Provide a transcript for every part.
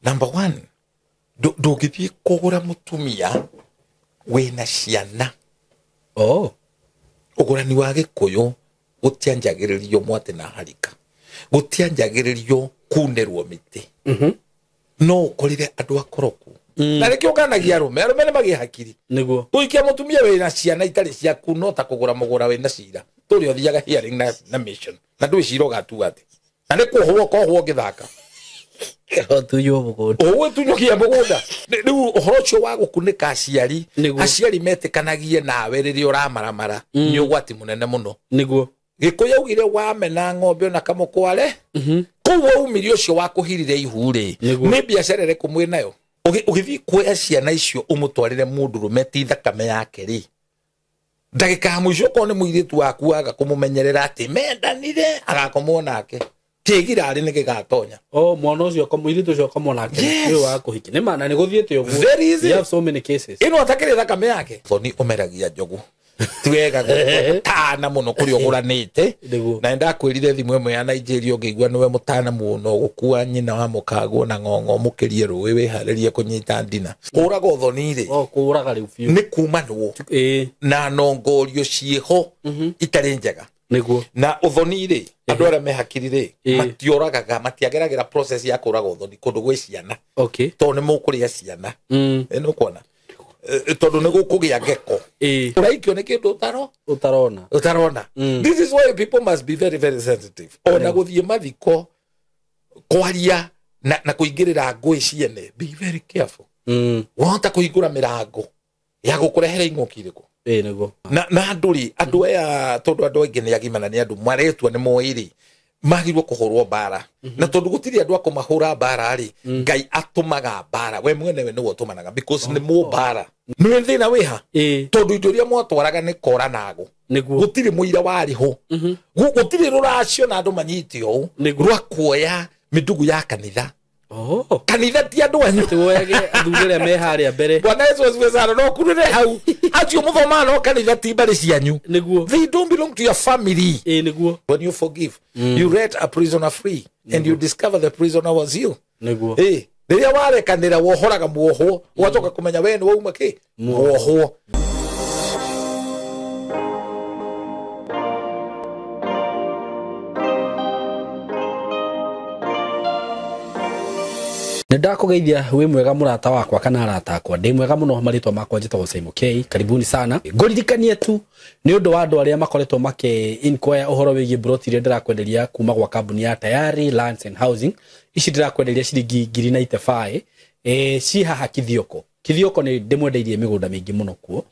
Number one, ndũngĩthiĩ kũgũra mũtumia wĩna ciana. Oh. Ũgũrani wa Gĩkũyũ gũtianjagĩrĩrio mwate na harika, gũtianjagĩrĩrio kunĩrwo mĩtĩ. No ũkorire andũ akoroku. Na nĩkĩo nganagia arũme, arũme nĩ magĩe hakiri. Nĩguo. Kũhikia mũtumia wĩna ciana itarĩ ciaku no ta kũgũra mũgũra wĩna cira. Tũrĩa ũthiaga hearing na mission. Na ndũĩ cira ũgatua atĩ. Na nĩ kũhũo kohwo ũngĩthaka. Ũtunywo mũgũnda. Ũgũtunyũkia mũgũnda. Rĩu ũhoro ũcio wa gũkunĩka aciari, Nĩguo. aciari metĩkanagie nawe rĩrĩa ũramaramara, nĩ ũgwati mũnene mũno. Nĩguo. Gĩkũyũ augire wamena ng'ombe ona kamũkware, kũu waumire ũcio wa kũhirire ihu rĩ, Nĩguo. nĩ biacara ĩrĩkũ mwĩ nayo? Ũgĩthiĩ kuoya ciana icio ũmũtwarĩre mũndũrũme ti thakame yake rĩ, ndagĩka ya mũico okorwo nĩ mũirĩtu waku waga kũmũmenyerera atĩ mendanire, agakomwo nake. Kĩgira arĩ nĩ gĩgatonya. Oh, mwana ũcio mũirĩtu ũcio akomwo nake. Yes. Nĩ wa kũhikia. Nĩ ma, na nĩ gũthiĩte ũguo. Very easy. We have so many cases. Ĩno atakĩrĩ thakame yake. Thoni ũmeragia njogu. Ti wega gũtana mũno kũrĩa ũgũranĩte. Nĩguo. Na nĩndakwĩrire thimũ ĩmwe ya Nigeria ũngĩigua nĩwe mũtana mũno gũkua nyina wa mũkagwo na ng'ong'o mũkĩrie rũĩ wĩharĩrie kũnyita ndina. Kũraga ũthoni rĩ. Oh, kũraga rĩu biũ. Nĩ kumanwo. Na nongorio ciĩho itarĩ njega. Nĩguo. Na ũthoni rĩ, andũ arĩa me hakiri rĩ, matioragaga, matiageragĩra process ya kũraga ũthoni kũndũ gwĩ ciana. Okay. Tondũ nĩ mũkũrĩa ciana. Nĩ ũkuona? Tondũ nĩ gũkũgĩa ngeko. Ũraikio nĩ kĩndũ ũtarona. Ũtarona. This is why people must be very, very sensitive. Ona gũthiĩ mathiko, kwaria na kũingĩrĩra ngũĩ ciene, be very careful. Wahota kũhingũra mĩrango ya gũkũrehera ing'ũki irĩkũ? Nĩguo. Na andũ rĩ, andũ aya, tondũ andũ aingĩ nĩ agima na nĩ andũ maretua nĩ moĩ rĩ, magĩrĩirwo kũhũrwo mbara. Na tondũ gũtirĩ andũ a kũmahũra mbara rĩ, Ngai atũmaga mbara. We mwenewe nĩwe ũtũmanaga, because nĩ mũ mbara. Nĩ thĩna wĩ ha? Tondũ indo iria mwatwaraga nĩ kora nago. Nĩguo. Gũtirĩ mũira warĩ ho. Gũtirĩ rũracio na andũ manyite ũũ. Nĩguo. Rwa kuoya mĩndugu ya kanitha. Oh. Kanitha ti andũ anyu. Ti woyage athuri arĩa me harĩa mbere. Bwana Yesu asifiwe sana. No kurire hau. Acio mũthomaga no kanitha ti mbarĩ cianyu. Nĩguo. They don't belong to your family. Nĩguo. When you forgive, you let a prisoner free and you discover the prisoner was you. Nĩguo. Rĩrĩa warekanĩra wohoraga muohwo, ũgacoka kũmenya we nĩ wauma kĩ? Muohwo. Nĩ ndakũgeithia wĩ mwega mũrata wakwa kana arata akwa. Ndĩ mwega mũno, marĩtwa makwa njĩtagwo Simon K. Karibuni sana. Ngũririkanie tu nĩ ũndũ wa andũ arĩa makoretwo makĩ inquire ũhoro wĩgiĩ broti iria ndĩrakwenderia kuma gwa kambuni ya Tayari Lands and Housing. Ici ndĩrakwenderia ciringi ngiri na itebaĩ. Ci haha Kithioko. Kithioko nĩ ndĩmwendeirie mĩgũnda mĩingĩ mũno kuo.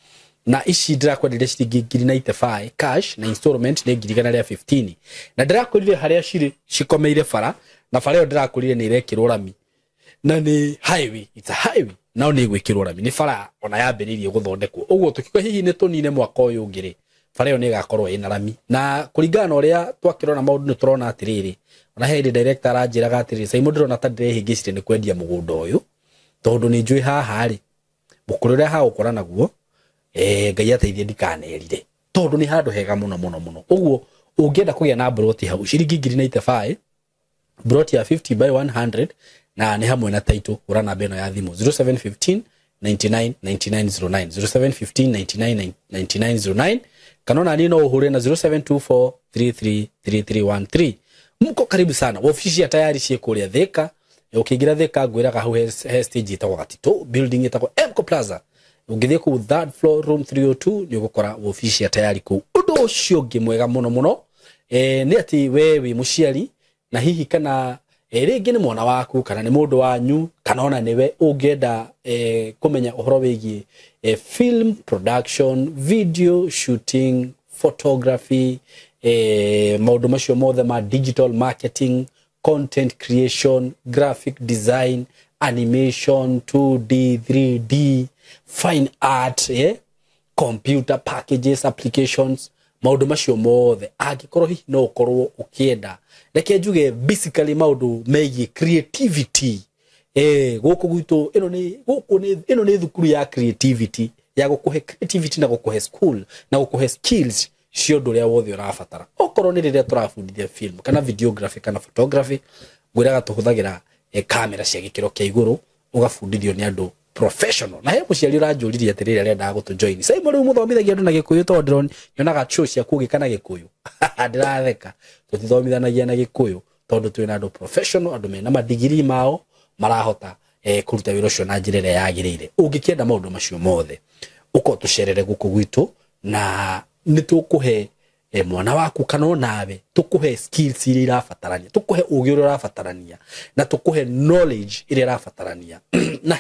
Na ici ndĩrakwenderia ciringi ngiri na itebaĩ cash na installment nĩ ngiri igana rĩa 15. Na ndĩrakwĩrire harĩa cirĩ cikomeire bara, na bara ĩyo ndĩrakwĩrire nĩ ĩrekĩrwo rami. Na nĩ highway, it's a highway. Nao nĩ ĩgwĩkĩrwo rami, nĩ bara ona yambĩrĩirie gũthondekwo. Ũguo tũkiuga hihi nĩ tũnine mwaka ũyũ ũngĩ rĩ, bara ĩyo nĩ ĩgakorwo ĩna rami. Na kũringana na ũrĩa twakĩrora maũndũ nĩ tũrona atĩrĩrĩ, ona he hĩndĩ director aranjĩraga atĩrĩrĩ, Simon ndĩrona ta ndĩrehĩngĩcire nĩ kwendia mũgũnda ũyũ, tondũ nĩ njũĩ haha rĩ, mũkũrũ ũrĩa hagũkora naguo, Ngai ateithie ndikanerire, tondũ nĩ handũ hega mũno mũno mũno. Ũguo ũngĩenda kũgĩa na broti hau, ciringi ngiri na itebaĩ, broti ya 50 by 100, na nĩ hamwe na title. Hũra namba ĩno ya thimũ zero seven fifteen ninety-nine ninety-nine zero nine, zero seven fifteen ninety-nine ninety-nine zero nine, kana ona niĩ no ũhũre na zero seven two four three three three three one three. Mko karibu sana. Wabici ya Tayari ciĩ kũrĩa Thika. Ũkĩingĩra Thika ngwĩraga hau he stage ĩtagwo Gatitũ, building ĩtagwo Emco Plaza. Ũngĩthiĩ kũu third floor room 302 nĩ ũgũkora wabici ya Tayari kũu. Ũndũ ũcio ũngĩ mwega mũno mũno, nĩ atĩ we wĩ mũciari na hihi kana, rĩngĩ nĩ mwana waku kana nĩ mũndũ wanyu kana ona nĩwe ũngĩenda, kũmenya ũhoro wĩgiĩ, film production, video shooting, photography, maũndũ macio mothe ma digital marketing, content creation, graphic design, animation, 2D, 3D, fine art, computer packages, applications, maũndũ macio mothe. Angĩkorwo hihi no ũkorwo ũkĩenda, reke njuge basically maũndũ megiĩ creativity. Gũkũ gwitũ, ĩno nĩ, gũkũ nĩ, ĩno nĩ thukuru ya creativity, ya gũkũhe creativity na gũkũhe school na gũkũhe skills cia ũndũ ũrĩa wothe ũrabatara. Okorwo nĩ rĩrĩa tũrabundithia film kana videography kana photography, ngwĩraga tũhũthagĩra Kamera cia gĩkĩro kĩa igũrũ, ũgabundithio nĩ andũ professional. Na he mũciari ũranjũririe atĩrĩrĩ, arendaga gũtũ join Simon, rĩu mũthomithagia andũ na Gĩkũyũ? Tondũ ndĩron nyonaga show ciaku ũgĩka na Gĩkũyũ. Ndĩratheka, tũtithomithanagia na Gĩkũyũ tondũ twĩna andũ professional, andũ mena madigiri mao, marahota kũruta wĩra ũcio na njĩra ĩrĩa yagĩrĩire. Ũngĩkĩenda maũndũ macio mothe, ũkorwo tũcerere gũkũ gwitũ na nĩ tũkũhe mwana waku kana onawe, tũkũhe skills iria irabatarania, tũkũhe ũgĩ ũrĩa ũrabatarania na tũkũhe knowledge ĩrĩa ĩrabatarania. Na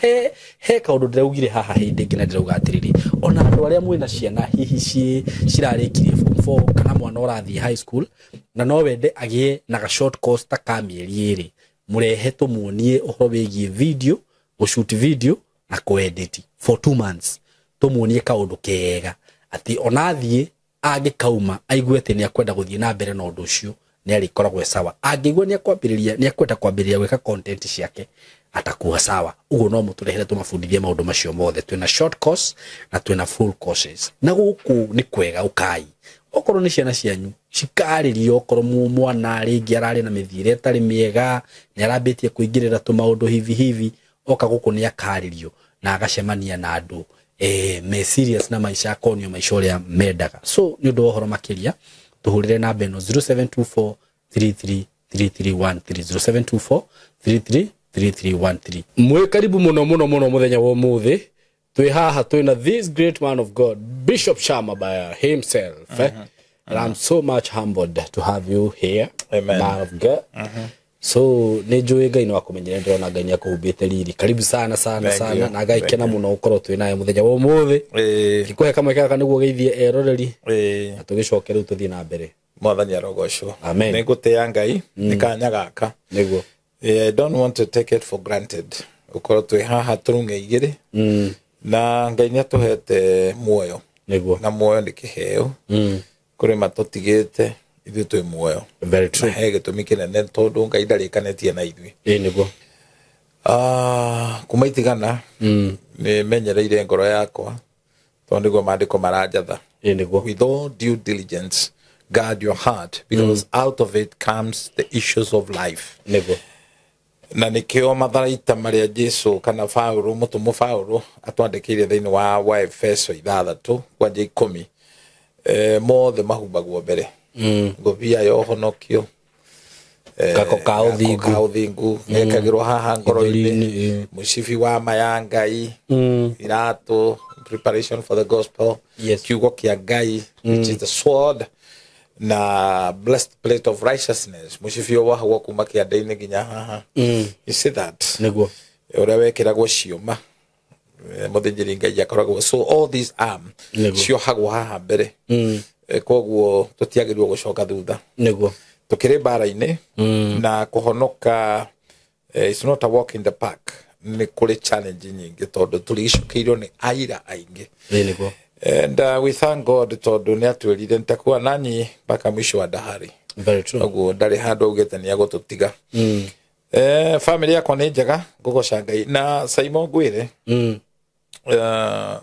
he kaũndũ ndĩraugire haha hĩndĩ ĩngĩ na ndĩrauga atĩrĩrĩ, ona andũ arĩa mwĩna ciana hihi cirarĩkirie form 4 kana mwana ũrathiĩ high school na no wende agĩe na ga short course ta ka mĩeri 2, mũrehe tũmuonie ũhoro wĩgiĩ video, gũshoot video na kũedit for 2 months, tũmuonie kaũndũ kega atĩ ona athiĩ angĩkauma aigue atĩ nĩ akwenda gũthiĩ na mbere na ũndũ ũcio, nĩ arĩkoragwo e sawa. Angĩigua nĩ akwambĩrĩria, nĩ akwenda kwambĩrĩria gwĩka content ciake, atakuwa sawa. Ũguo no mũtũrehere tũmabundithie maũndũ macio mothe. Twĩna short course na twĩna full courses, na gũkũ nĩ kwega. Ũkai, okorwo nĩ ciana cianyu cikarĩrio, okorwo mwana rĩngĩ ararĩ na mĩthiĩre ĩtarĩ mĩega, nĩ arambĩtie kũingĩrĩra tũmaũndũ hivi hivi, oka gũkũ nĩ akarĩrio na agacemania na andũ me serious na maica, akonio maica ũrĩa mendaga. So nĩ ũndũ wa ũhoro makĩria, tũhũrĩre namba ĩno 0724 333313, 0724 333313. Mwĩ karibu mũno mũno mũno. Mũthenya wa ũmũthĩ twĩ haha, twĩna this great man of God, Bishop Shama by himself, eh? And I'm so much humbled to have you here. Amen. Man of God. So nĩ njũĩ Ngai nĩ wakũmenyera, ndĩrona Ngai nĩ akũhumbĩte riri. Karibu sana sana. Thank Sana you. na Ngai Thank kena you. mũno gũkorwo twĩ nawe mũthenya wa ũmũthĩ. Ngĩkũhe kamweke gaka nĩguo geithie eroreri na tũgĩcoke rĩu tũthiĩ na mbere. Mwathani arogocwo. Amen. Nĩ ngũtĩa Ngai nĩ kanya gaka. Nĩguo. I don't want to take it for granted ũkorwo twĩ haha tũrung'e igĩrĩ na Ngai nĩ atũhete muoyo. Na muoyo nĩ kĩheo. Kũrĩ matũtigĩte, ithuĩ twĩ muoyo. Very Na true. he gĩtũmi kĩnene tondũ Ngai ndarĩkanĩtie na ithuĩ. Ĩ nĩguo. Ah, kuma itigana nĩ menyereire ngoro yakwa tondũ nĩguo maandĩko maranjatha. Ĩ nĩguo. With all due diligence, guard your heart, because out of it comes the issues of life. Nĩguo. Na nĩkĩo matharaita marĩa Jesu kana Paulo, mũtũmwo Paulo atwandĩkĩire thĩinĩ wa Waefeso 6 kwanja 10, mothe mahumbagwo mbere. Ngũbia ya ũhonokio, Gako ka gako ũthingu. ka ũthingu gekagĩrwo haha ngoro-inĩ. Gĩthũri-inĩ, ĩ. Mũcibi wa ma ya Ngai, iratũ, preparation for the gospel, kiugo kĩa Ngai, which is the sword, na blessed plate of righteousness, mũcibi ũyũ wahagwo kuma kĩande-inĩ nginya haha. You see that? Nĩguo. Ũrĩa wekĩragwo ciũma, mũthĩnjĩri Ngai akoragwo, so all these arm ciohagwo haha mbere. Koguo tũtiagĩrĩirwo gũcoka thutha. Tukĩrĩ mbara-inĩ na kũhonoka, it's not a walk in the park. Nĩ kũrĩ challenge nyingĩ tondũ tũrigicũkĩirwo nĩ aira aingĩ. Ĩ nĩguo. And we thank God tondũ nĩ atwĩrire nitakuwa nanyi mpaka mwisho wa dahari. Very true. Ũguo ndarĩ handũ augĩte nĩ agũtũtiga. Family yakwa nĩ njega, ngũgoca Ngai. Na Simon, ngwĩre,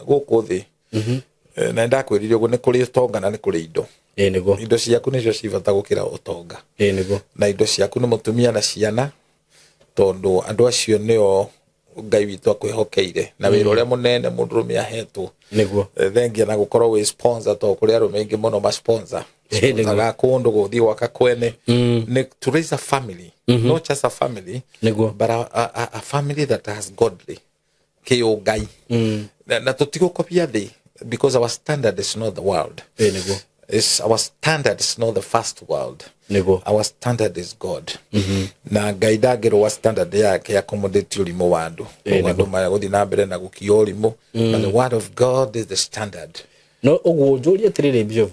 gũkũ thĩ, na nĩndakwĩrire ũguo, nĩ kũrĩ ũtonga na nĩ kũrĩ indo. Ĩ nĩguo. Indo ciaku nĩcio ci bata gũkĩra ũtonga. Ĩ nĩguo. Na indo ciaku nĩ mũtumia na ciana, tondũ andũ acio nĩo Ngai witũ akwĩhokeire na wĩra ũrĩa mũnene mũndũrũme ahetwo. Thengia na gũkorwo wĩ sponsor, tondũ kũrĩ arũme aingĩ mũno ma sponsor Ĩ, nĩguo. sponsoraga kũndũ gũthiĩ gwaka kwene, nĩ to raise a family, not just a family, but a family that has godly kĩũngai. Na tũtigũkobia thĩ because our standard is not the world. Ĩ nĩguo. Our standard is not the first world. Our standard is God. Na Ngai ndangĩrũa standard yake accommodate ũrimũ wa andũ. Koguo andũ magũthiĩ na mbere na gũkia ũrimũ, but the word of God is the standard. No ũguo njũrie atĩrĩrĩ, Bishop,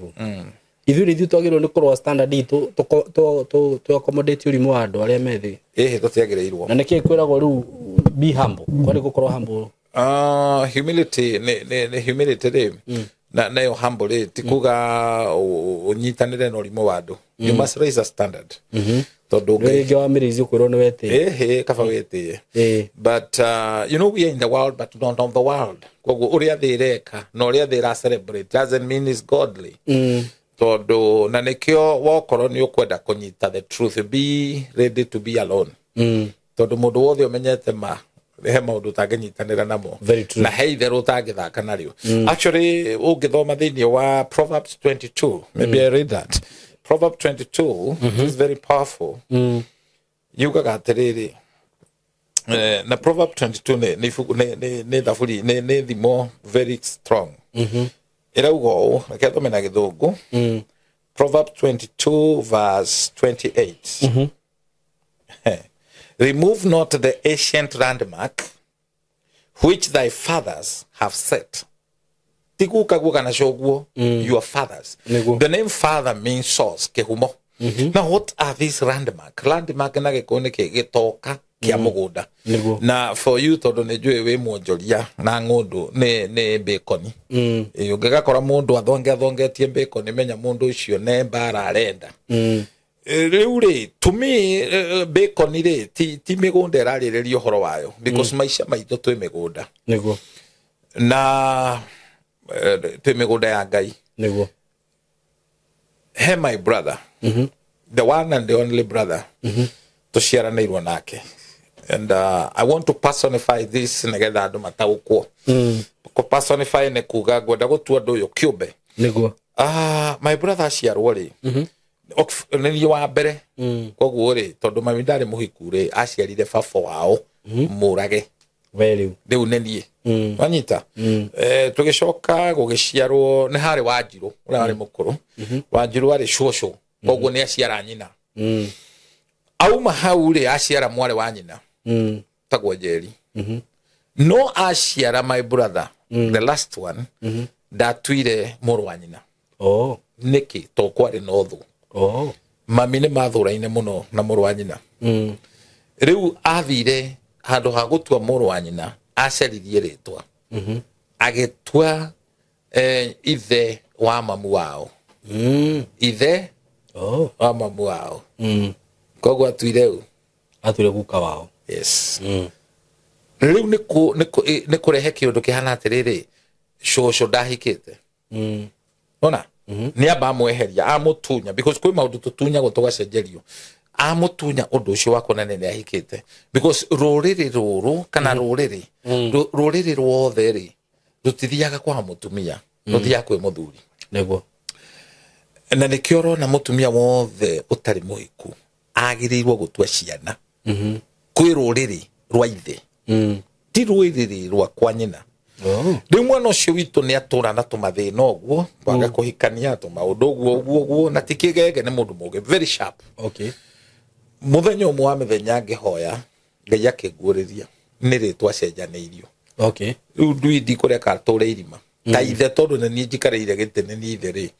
ithuĩ nĩ ithuĩ twagĩrĩirwo nĩ kũrũa standard itũ tũ accommodate ũrimũ wa andũ arĩa me thĩ? Ĩhĩ, tũtiagĩrĩirwo. Na nĩkĩ kwĩragwo rĩu be humble, kwani gũkorwo humble? Humility nĩ humility rĩ, na nayo humble rĩ, ti kuga ũnyitanĩre na ũrimũ wa andũ. You must raise a standard tondũ Nĩ Ngai rĩngĩ wa mĩrĩici ũkwĩrwo nĩ wetĩĩ. Ĩhĩ, kaba wĩtĩe. But you know, we are in the world but not of the world. Koguo ũrĩa thĩ ĩreka na ũrĩa thĩ ĩra celebrate doesn't mean it's godly. Tondũ na nĩkĩo wokorwo nĩ ũkwenda kũnyita the truth, be ready to be alone. Tondu mundu wothe umenyete ma he maundu utanginyitanira namo. Very true. Na he itheru utangithaka nario. Actually ungithoma thiini wa Proverbs 22, maybe I read that. Proverbs 22 is very powerful. Yugaga atiriri, na Proverbs 22 ni thaburi ni thimo very strong. Irauga ũũ, reke thome na Gĩthũngũ. Proverbs 22 verse 28. Remove not the ancient landmark which thy fathers have set. Tiguka kana coguo, your fathers. Niguo. The name father means source, kihumo. Now what are these landmark? Landmark na gĩkũyũ nĩ kĩ gĩtoka kĩa mũgũnda. Niguo. Na for you tondũ nĩ njũĩ wĩ mwonjoria na ng'ũndũ nĩ bacon. Ũngĩgakora mũndũ athongetie bacon, menya mũndũ ũcio nĩ mbara arenda. Rĩu rĩ, to me bacon rĩ ti mĩgũnda ĩrarĩrĩria ũhoro wayo, because maica maitũ twĩ mĩgũnda. Niguo. Na twĩ mĩgũnda ya Ngai. Niguo. He my brother, the one and the only brother, tũciaranĩirwo nake. And I want to personify this nĩgetha andũ mataũkwo. Kũ personify nĩ kuga ngwenda gũtua ũndũ ũyũ kĩũmbe. Niguo. My brother aciarwo rĩ, nĩ niĩ wa mbere. Koguo rĩ, tondũ mami ndarĩ mũhiku rĩ, aciarire baba wao mũrage. We rĩu. Rĩu nĩ niĩ. Wanyita? Tũgĩcoka gũgĩciarwo nĩ harĩ Wanjirũ ũrĩa warĩ mũkũrũ. Wanjirũ arĩ cũcũ, koguo nĩ aciara nyina. Auma hau rĩ, aciara mwarĩ wa nyina. Tagwo Njeri. No aciara my brother, the last one, ndatuire mũrũ wa nyina. Oh. Nĩkĩ? To kwarĩ na ũthũ. Oh. Mami nĩ mathũraine mũno na mũrũ wa nyina. Rĩu athire handũ ha gũtua mũrũ wa nyina, acaririe rĩtwa. Agĩtua ithe wa mamu wao. Ithe wa mamu wao. Koguo atuire ũ? Atuire guka wao. Yes. Rĩu nĩ kũrehe kĩũndũ kĩhana atĩrĩrĩ, cũcũ ndahikĩte. Ona? Nĩ amba amweheria, amũtunya, because kwĩ maũndũ tũtunyagwo tũgacenjerio. Amũtunya ũndũ ũcio wa kuonania nĩ ahikĩte, because rũrĩrĩ rũrũ kana rũrĩrĩ rũrĩrĩ ruothe rĩ rũtithiaga kwa mũtumia, rũthiaga kwĩ mũthuri. Nĩguo. Na nĩkĩo ũrona mũtumia wothe ũtarĩ mũhiku agĩrĩirwo gũtua ciana kwĩ rũrĩrĩ rwa ithe, ti rũrĩrĩ rwa kwa nyina. Rĩu mwana ũcio witũ nĩ atũra na tũmathĩna ũguo, twaga kũhikania tũmaũndũ ũguo ũguo ũguo, na ti kĩgege, nĩ mũndũ mũgĩ, very sharp. Okay. Mũthenya ũmwe wa mĩthenya ngĩhoya, Ngai akĩnguũrĩria nĩ rĩtwa cenjanĩirio. Okay. Rĩu ndui ndikũreka atũre irima ta ithe, tondũ nĩ niĩ njikarĩire gĩtĩ nĩ niĩ ithe rĩ,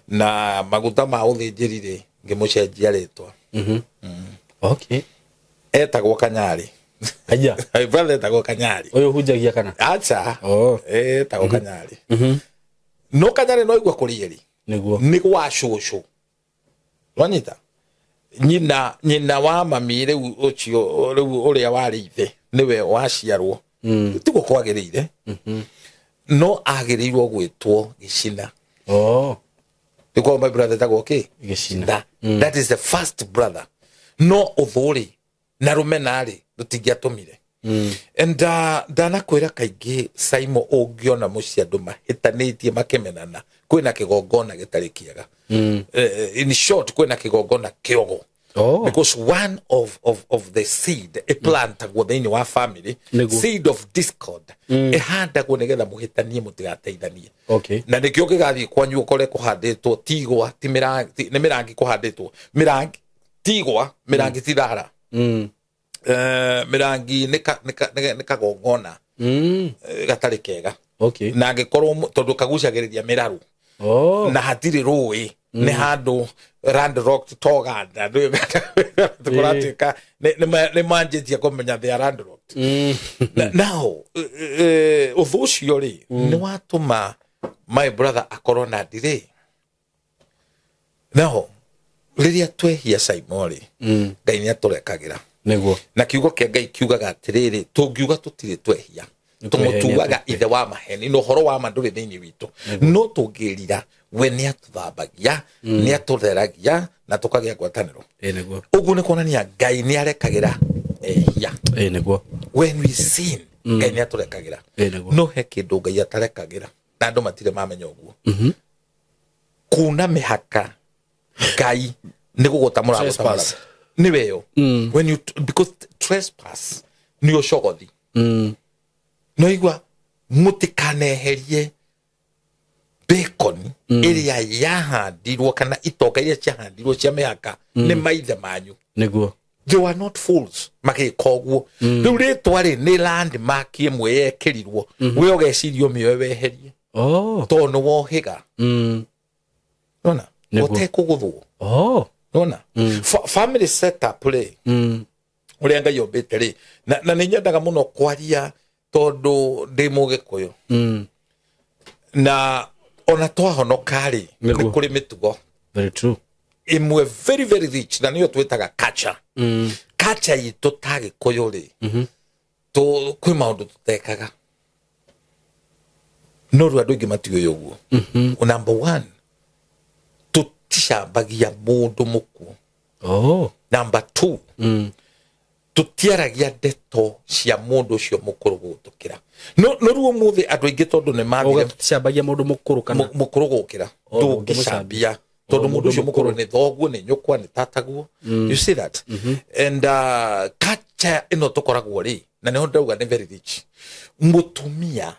na maguta ma ũthĩnjĩri rĩ, ngĩmũcenjia rĩtwa. Okay. Etagwo Kanyarĩ. Aya. My brother etagwo Kanyarĩ. Ũyũ hunjagia kana? Acha. Oh. Etagwo Kanyarĩ. No Kanyarĩ no igua kũrĩ eri. Nĩguo. Nĩ gwa cũcũ. Wanyita? Nyina wa mami rĩu ũcio rĩu ũrĩa warĩ ithe nĩwe waciarwo. Tiguo kwagĩrĩire. No agĩrĩirwo gwĩtwo Gĩcina. Oh. Nĩguo my brother etagwo kĩ? Gĩcina. That is the first brother. No ũthũ-rĩ na rũmena-rĩ rũtingĩatũmire. And ndanakwĩra kaingĩ Saimo, ũngĩona mũciĩ andũ mahĩtanĩtie makĩmenana, kwĩna kĩgongona gĩtarĩ kĩega. In short, kwĩna kĩgongona kĩogo. Oh. Because one of the seed ĩplantagwo thĩinĩ wa family, Nĩguo. seed of discord, ĩhandagwo nĩgetha mũhĩtanie mũtigateithanie. Okay. Na nĩkĩo ũngĩgathiĩ kwanyu ũkore kũhandĩtwo tigwa, ti mĩrangi, nĩ mĩrangi kũhandĩtwo. Mĩrangi tigwa, mĩrangi ti thara. Mĩrangi nĩ kagongona gatarĩ kega. Okay. Na angĩkorwo tondũ kagucagĩrĩria mĩrarũ. Oh. Na hatirĩ rũĩ, nĩ handũ landlocked Toganda. Tũkũratuĩka nĩ manjĩtie kũmenya they are landlocked. Now, ũthũ ũcio rĩ, nĩ watũma my brother akorwo na delay. Now, rĩrĩa twehia Saimo rĩ, Ngai nĩ atũrekagĩra. Nĩguo. Na kiugo kĩa Ngai kiugaga atĩrĩrĩ, tũngiuga tũtirĩ twehia, tũmũtuaga ithe wa maheni, na ũhoro wa ma ndũrĩ thĩinĩ witũ. No tũngĩrira, we nĩ atũthambagia, nĩ atũtheragia, na tũkagĩa ngwatanĩro. Nĩguo. Ũguo nĩ kuonania Ngai nĩ arekagĩra mehia. Ĩĩ nĩguo. When we sin, Ngai nĩ atũrekagĩra. Ĩĩ nĩguo. No he kĩndũ Ngai atarekagĩra na andũ matirĩ mamenya ũguo. Kuna mĩhaka Ngai nĩ gũgũtamũra. Trespass. Nĩ weyo. When you, because trespass nĩ ũcogothi. No igua mũtikaneherie bacon ĩrĩa yahandirwo kana itonga iria ciahandirwo cia mĩhaka nĩ maithe manyu. Nĩguo. They were not fools magĩka ũguo. Rĩu rĩtwa rĩ nĩ landmark ĩmwe yekĩrirwo, we ũgeciria ũmĩoe weherie Oh. tondũ nĩ wohĩga. Nona Nĩguo. ũtekũgũthwo. Oh. Nona family setup rĩ, ũrĩa Ngai ombĩte rĩ, na nĩ nyendaga mũno kwaria tondũ ndĩ Mũgĩkũyũ, na ona twahonoka rĩ, nĩ Nĩguo. kũrĩ mĩtugo Very true. ĩmwe very very rich, na nĩyo twĩtaga culture. Culture itũ ta Gĩkũyũ rĩ, kwĩ maũndũ tũtekaga, no rĩu andũ aingĩ matiũĩ ũguo. Number one, tũticambagia mũndũ mũkuũ. Oh. Number two, tũtiaragia ndeto cia mũndũ ũcio mũkũrũ gũtũkĩra. No rĩu ũmũthĩ andũ aingĩ tondũ nĩ mathire Ũgacambagia mũndũ mũkũrũ kana mũkũrũ gũkĩra. Oh, Ndũngĩcambia tondũ mũndũ ũcio mũkũrũ nĩ thoguo, nĩ nyũkwa, nĩ tataguo. You see that? And culture ĩno tũkoragwo rĩ, na nĩho ndauga nĩ very rich, mũtumia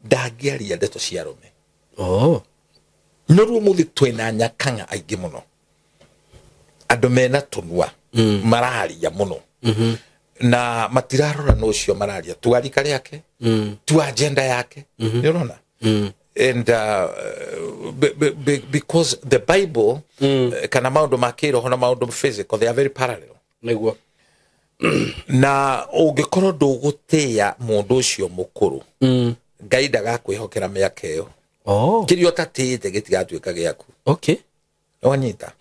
ndangĩaria ndeto cia arũme. Oh. No rĩu ũmũthĩ twĩna nyakang'a aingĩ mũno, andũ mena tũnua mararia mũno na matirarora nũ ũcio mararia, tua rika rĩake, tua agenda yake, nĩ ũrona? And because the Bible, kana maũndũ ma kĩroho na maũndũ physical, they are very parallel. Nĩguo. Na ũngĩkorwo ndũgũtĩĩa mũndũ ũcio mũkũrũ, Ngai ndagakwĩhokera mĩaka ĩyo. Oh. Kĩrĩa ũtatĩĩte gĩtigatuĩka gĩaku. Okay. Wanyita?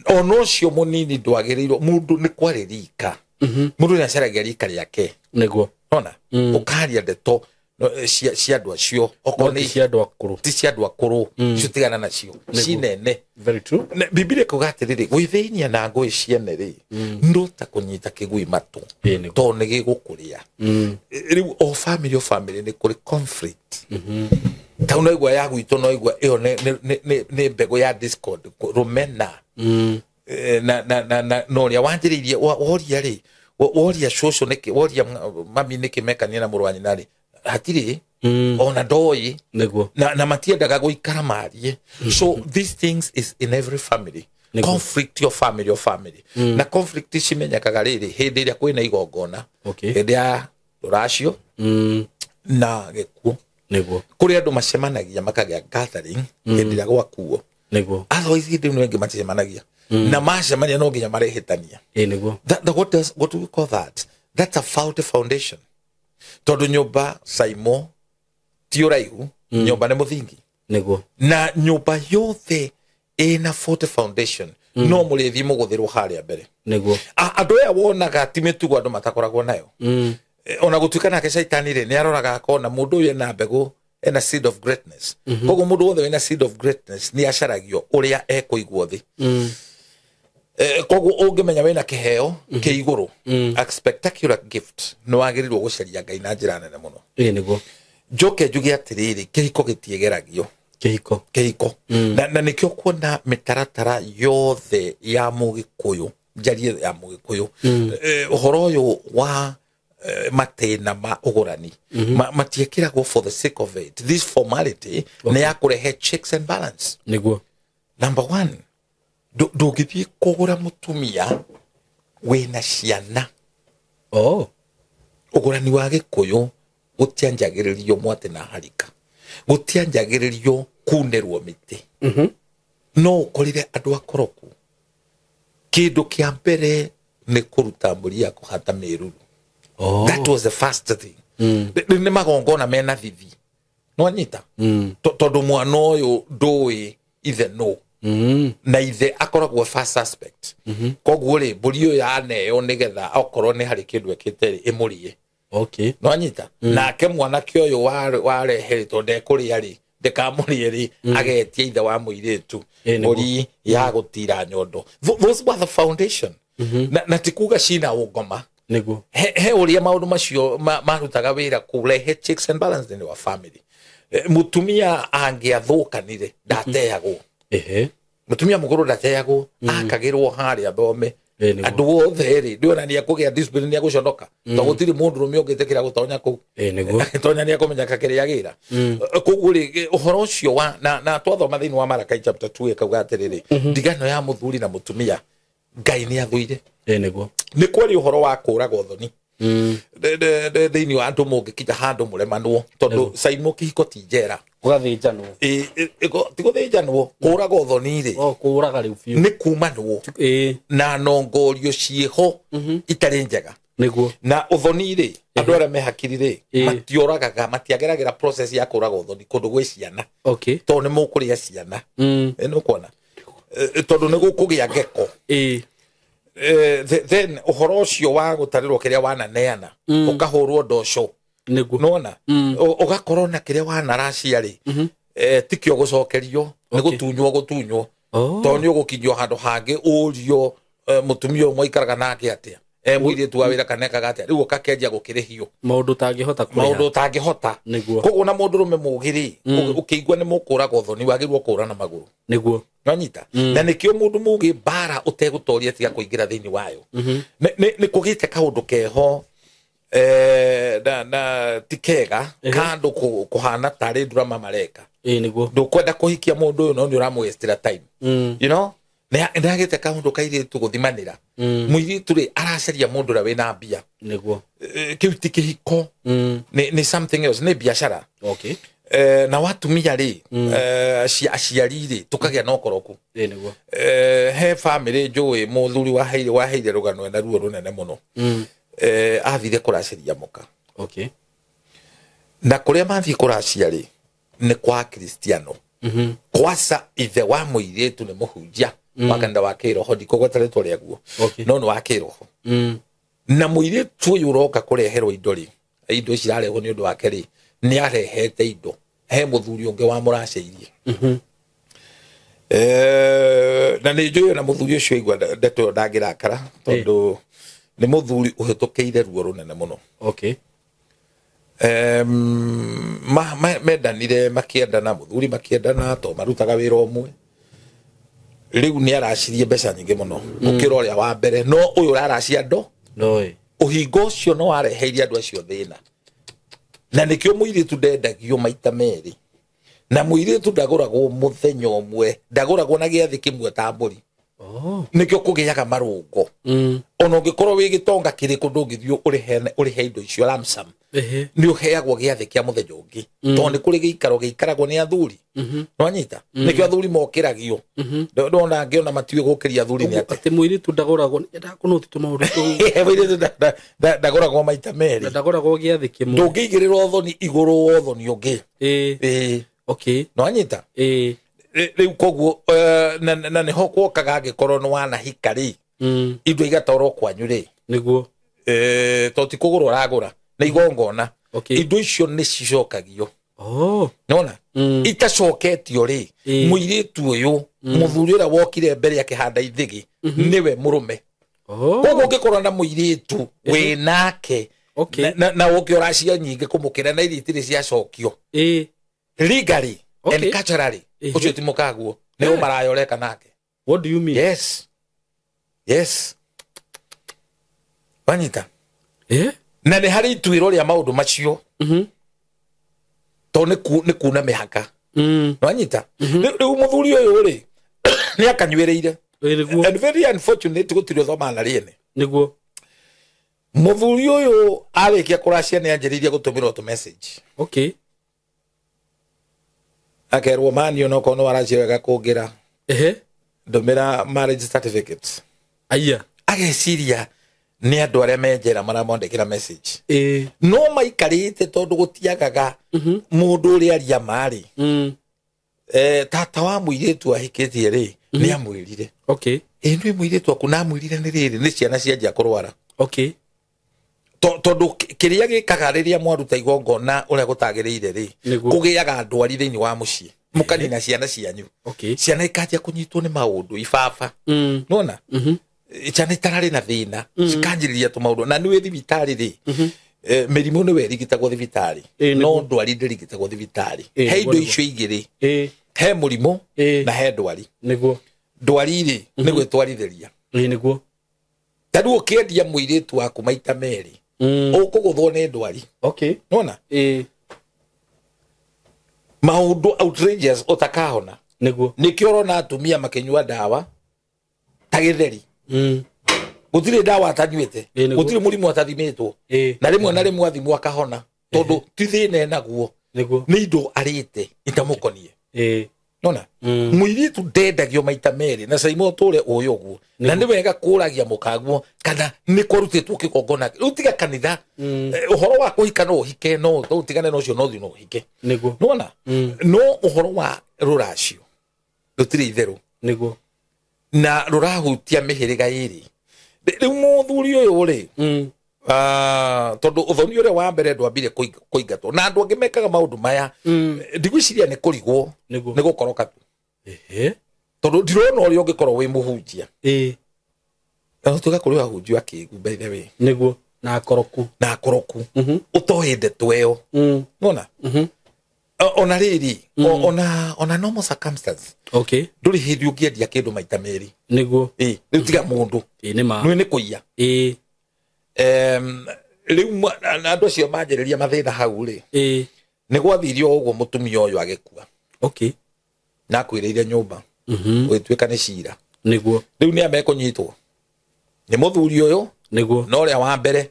Ona ũcio mũnini ndwagĩrĩirwo, mũndũ nĩ kwarĩ rika, mũndũ nĩ acaragia rika rĩake. Nĩguo. Ona ũkaria ndeto no, cia andũ acio okorwo No ti nĩ cia andũ akũrũ. Ti cia andũ akũrũ icio, tigana nacio cinene. Very true. Bibilia ĩkauga atĩrĩrĩ, gwĩthĩnia na ngũĩ ciene rĩ, no ta kũnyita kĩgui matũ, Ĩĩ nĩguo. tondũ nĩ gĩgũkũrĩa. Rĩu o family, o family nĩ kũrĩ conflict. Tau no igua ya gwitũ, no igua ĩyo nĩ mbegũ ya discord, rũmena. Na ũrĩa wanjĩrĩirie, woria rĩ, woria cũcũ nĩkĩ, woria mami nĩkĩ mekania na mũrũ wa nyina rĩ, hatirĩ ona ndoĩ. Nĩguo. Na matiendaga gũikara marie. So these things is in every family. Nĩguo. Conflict your family, your family, na conflict cimenyekaga rĩrĩ hĩndĩ ĩrĩa kwĩna igongona, hĩndĩ ya rũracio na gĩkuũ. Nĩguo. Kũrĩ andũ macemanagia makagĩa gathering hĩndĩ ĩrĩa gwakuo. Nĩguo. Otherwise hĩndĩ ĩno ĩngĩ maticemanagia, na macemania no nginya marehĩtania. Ĩĩ nĩguo. What do we call that? That's a faulty foundation, tondũ nyũmba saimo ti ũraihu, nyũmba nĩ mũthingi. Nĩguo. Na nyũmba yothe ĩna faulty foundation no mũrĩthiĩ mũgũthĩrwo harĩa mbere. Nĩguo. Andũ aya wonaga ti mĩtugo andũ matakoragwo nayo. Ona gũtuĩka nake caitani rĩ, nĩ aroraga akona mũndũ ũyũ ena mbegũ, ena seed of greatness. Koguo mũndũ wothe wĩna seed of greatness nĩ acaragio ũrĩa ekũigwo thĩ. Koguo ũngĩmenya wĩna kĩheo kĩ igũrũ, a spectacular gift, nĩ wagĩrĩirwo gũcaria Ngai na njĩra nene mũno. Ĩĩ nĩguo. Njoke njuge atĩrĩrĩ, kĩhiko gĩtiĩgeragio. Kĩhiko. Kĩhiko, na nĩkĩo kuona mĩtaratara yothe ya Mũgĩkũyũ, njarie ya Mũgĩkũyũ, ũhoro ũyũ wa matĩna ma ũgũrani matiĩkĩragwo for the sake of it. This formality nĩ ya kũrehe checks and balance. Nĩguo. Number one, ndũngĩthiĩ kũgũra mũtumia wĩna ciana. Oh. Ũgũrani wa Gĩkũyũ gũtianjagĩrĩrio mwatĩ na harika, gũtianjagĩrĩrio kunĩrwo mĩtĩ. No ũkorire andũ akoroku, kĩndũ kĩa mbere nĩ kũruta mbũri ya kũhata mĩruru. Oh. That was the first thing. Rĩu nĩ magongona mena thithi, nĩwanyita? Tondũ mwana ũyũ ndũĩ ithe nũ, na ithe akoragwo first suspect. Koguo rĩ, mbũri ĩyo yaneo nĩgetha okorwo nĩ harĩ kĩndũ ekĩte rĩ, ĩmũrĩe. Okay. Nĩwanyita? Nake mwanake ũyũ warehe rĩ, tondũ ndekũrĩa rĩ, ndĩkamũrĩe rĩ, agetia ithe wa mũirĩtu Ĩĩ, nĩguo. mbũri ya gũtira nyondo. Those were the foundation. Na ti kuga cina ũngoma. Niguo. He uria maundu macio marutaga wira kurehe checks and balance thĩinĩ wa family. Mutumia angĩathũkanire ndateagwo. Ehe. Mutumia mukuru ndateagwo, akagirwo haria thome. Andu othe ri ndiona ni akugia discipline ni aguconoka to gutiri mundu rume ungitikira gutonya kuu. Niguo. Tonya ni akumenya kakiria gira. Koguo ri uhoro ucio wa na twathoma thiini wa Malakai chapter 2 ikauga atiriri, ndigano ya muthuri na mutumia Ngai ni athuire. Niguo. Ni kwari uhoro wa kuragwo thoni thiini wa andu mungikinya handu muremanwo tondu Saimo kihiko ti njera Gũgathinjanwo. Ti gũthĩnjanwo, kũragwo thoni rĩ. O kũraga rĩu biũ. Nĩ kumanwo. Na nongorio ciĩho itarĩ njega. Niguo. Na ũthoni rĩ, andũ arĩa me hakiri rĩ, matioragaga, matiageragĩra process ya kũraga ũthoni kũndũ gwĩ ciana. Okay. Tondũ nĩ mũkũrĩa ciana. Nĩ ũkuona? Tondũ nĩ gũkũgĩa ngeko. Then ũhoro ũcio wa gũtarĩrwo kĩrĩa wananeana, ũkahũrwo ndoco. Niguo. Nona ugakorwo na kiria wanaracia ri tikio gucokerio ni gutunywo gutunywo to ni ugukinyio handu hangi urio mutumia umwe ikaraga nake atia muiritu wa wira kana ekaga atia riu ukakenjia gukirihio maundu tangihota kuriha maundu tangihota. Niguo. Koguo na mundu rume mugiri ukiigua ni mukuraga thoni wagirwo kura na maguru. Niguo. Nonyita na nikio mundu mugi bara utegutoria tiga kuingira thiini wayo. Ni kugite kaundu keho na tikega kando kuhana tari drama mareka. Niguo. Ndukwenda kuhikia mundu uyu no ni uramwestira time. You know ndagite kaundu kairitu guthimanira muiritu ri aracaria mundu ura wina mbia. Niguo. Kiu ti kihiko. Ni something else, ni biashara. Okay. Na watumia ri aciari ri tukagia na ukoroku. Niguo. He family njui muthuri waheire rugano na ruo runene muno. Athire kuraciria muka. Okay. Na kuria mathi kuracia ri ni kwa Kristiano. Kwasa ithe wa muiritu ni muhunjia wa kanitha wa kiroho ndikugweta ritwa riaguo. No ni wa kiroho. Na muiritu uyu uroka kureherwo indo ri, indo ici irarehwo ni undu wake ri, ni arehete indo he muthuri ungi wa muraceirie. Na ni njui na muthuri ucio igua ndeto ĩyo ndangĩrakara tondu ni muthuri uhitukiire ruo runene muno. Okay. Mendanire makiendana, muthuri makiendana to marutaga wira umwe. Riu ni aracirie mbeca nyingi muno gukira uria wa mbere, no uyu uraracia ndo no uhingo ucio no wareheirie andu acio thina. Na nikio muiritu ndendagio maita meri, na muiritu ndaguragwo muthenya umwe, ndaguragwo na giathi kimwe ta mburi. Nikio kugiaga marungo. Ona ungikorwo wi gitonga kiriku ndungithio urihe indo icio lump sum. Ni uheagwo giathi kia muthenya ungi to ni kuri giikaro giikaragwo ni athuri. Nwanyita nikio athuri mokiragio. Ndona ngiona matiwe gukiria athuri ni ati muiritu ndaguragwo ndakunoti tu maundu tu. Muiritu ndaguragwo maita meri, ndaguragwo giathi kimwe, ndungiigirira uthoni iguru wa uthoni ungi. Okay. Nwanyita riu koguo na niho kwokaga angikorwo ni wanahika ri, indo igatwarwo kwanyu ri. Niguo. To ti kugurwo uragura na igongona. Indo icio ni cicokagio. Nona itacoketio ri, muiritu uyu muthuri uria wokire mbere akihanda ithigi niwe murume. Koguo ungikorwo na muiritu wi nake na uki uracia nyingi kumukira na iria itiri ciacokio legally and culturally ucio ti mukaguo ni umarayoreka nake. What do you mean? Yes. Yes. Wanyita. Na ni hari ituiro ria maundu macio. To ni kuna mihaka. Wanyita. Riu muthuri uyu ri ni akanyuireire. And very unfortunate gutiri thoma na riene. Niguo. Muthuri uyu arikia kuracia ni anjiririe gutumirwo tu message. Okay. Akerwo mani ono kono aracia wega kungira. Ndumira marriage certificate. Aya. Ageciria ni andu aria me njera maramwandikira message. No maikarite tondu gutiagaga mundu uria aria mari. Tata wa muiritu ahikitie ri ni amwirire. Okay. Ni muiritu aku na amwirire ni riri ni ciana cianjia kurwara. Okay. Tondu kiria gikaga riria mwaruta igongona uria gutagiriire ri kugiaga ndwari thiini wa mucii mukanina ciana cianyu. Okay. Ciana ikanjia kunyitwo ni maundu ibaba. Nona Ciana itararĩ na thĩna cikanjĩrĩria tũmaũndũ na nĩwĩ thibitarĩ rĩ, mĩrimũ nĩwe ĩrigitagwo thibitarĩ, no ndwari ndĩrigitagwo thibitarĩ. He indo icio igĩrĩ, he mũrimũ na he ndwari. Nĩguo. Ndwari rĩ nĩ gwĩtwarithĩria. Nĩguo. Ta rĩu ũkĩendia mũirĩtu waku maita merĩ, ũkũgũthwo nĩ ndwari. Okay. Nĩwona? Maũndũ outrageous ũtakahona. Nĩguo. Nĩkĩo ũrona atumia makĩnyua ndawa ta gĩtheri. Gũtirĩ ndawa atanyuĩte, gũtirĩ mũrimũ atathimĩtwo, na rĩmwe na rĩmwe athimwo akahona tondũ ti thĩna enaguo, nĩ indo arĩte itamũkonie. Nona mũirĩtu ndendagio maita merĩ na caimo ũtũre ũĩ ũguo, na nĩ wega kũragia mũkaguo kana nĩ kwarutĩtwo kĩgongona. Rĩu tiga kanitha, ũhoro wa kũhika no ũhike, no ũtigane na ũcio, no ũthiĩ no ũhike. Nĩguo. Nona no ũhoro wa rũracio rũtirĩ itherũ. Nĩguo. Na rũrahutia mĩhĩrĩga ĩrĩ. Rĩu mũthuri ũyũ rĩ, tondũ ũthoni ũrĩa wa mbere ndwambire kũingatwo na andũ angĩ mekaga maũndũ maya, ndigwĩciria nĩ kũrigwo, nĩ gũkoroka tu. Tondũ ndirona ũrĩa ũngĩkorwo wĩ mũhunjia. Na ũtuĩka kũrĩ ahunjia akĩgu, by the way. Nĩguo. Na akoroku. Na akoroku. Ũtoĩ ndeto ĩyo. Nona? Ona rĩrĩ, ona normal circumstance. Okay. Ndũrĩ hĩndĩ ũngĩendia kĩndũ maita merĩ. Nĩguo. Rĩu tiga mũndũ. Nĩ ma. Nĩ kũiya. Rĩu andũ acio manjĩrĩria mathĩna hau rĩ, nĩ gwathirio ũguo mũtumia ũyũ agĩkua. Okay. Na akuĩrĩire nyũmba. Ũgĩtuĩka nĩ cira. Nĩguo. Rĩu nĩ amekũnyitwo nĩ mũthuri ũyũ. Nĩguo. Na ũrĩa wa mbere.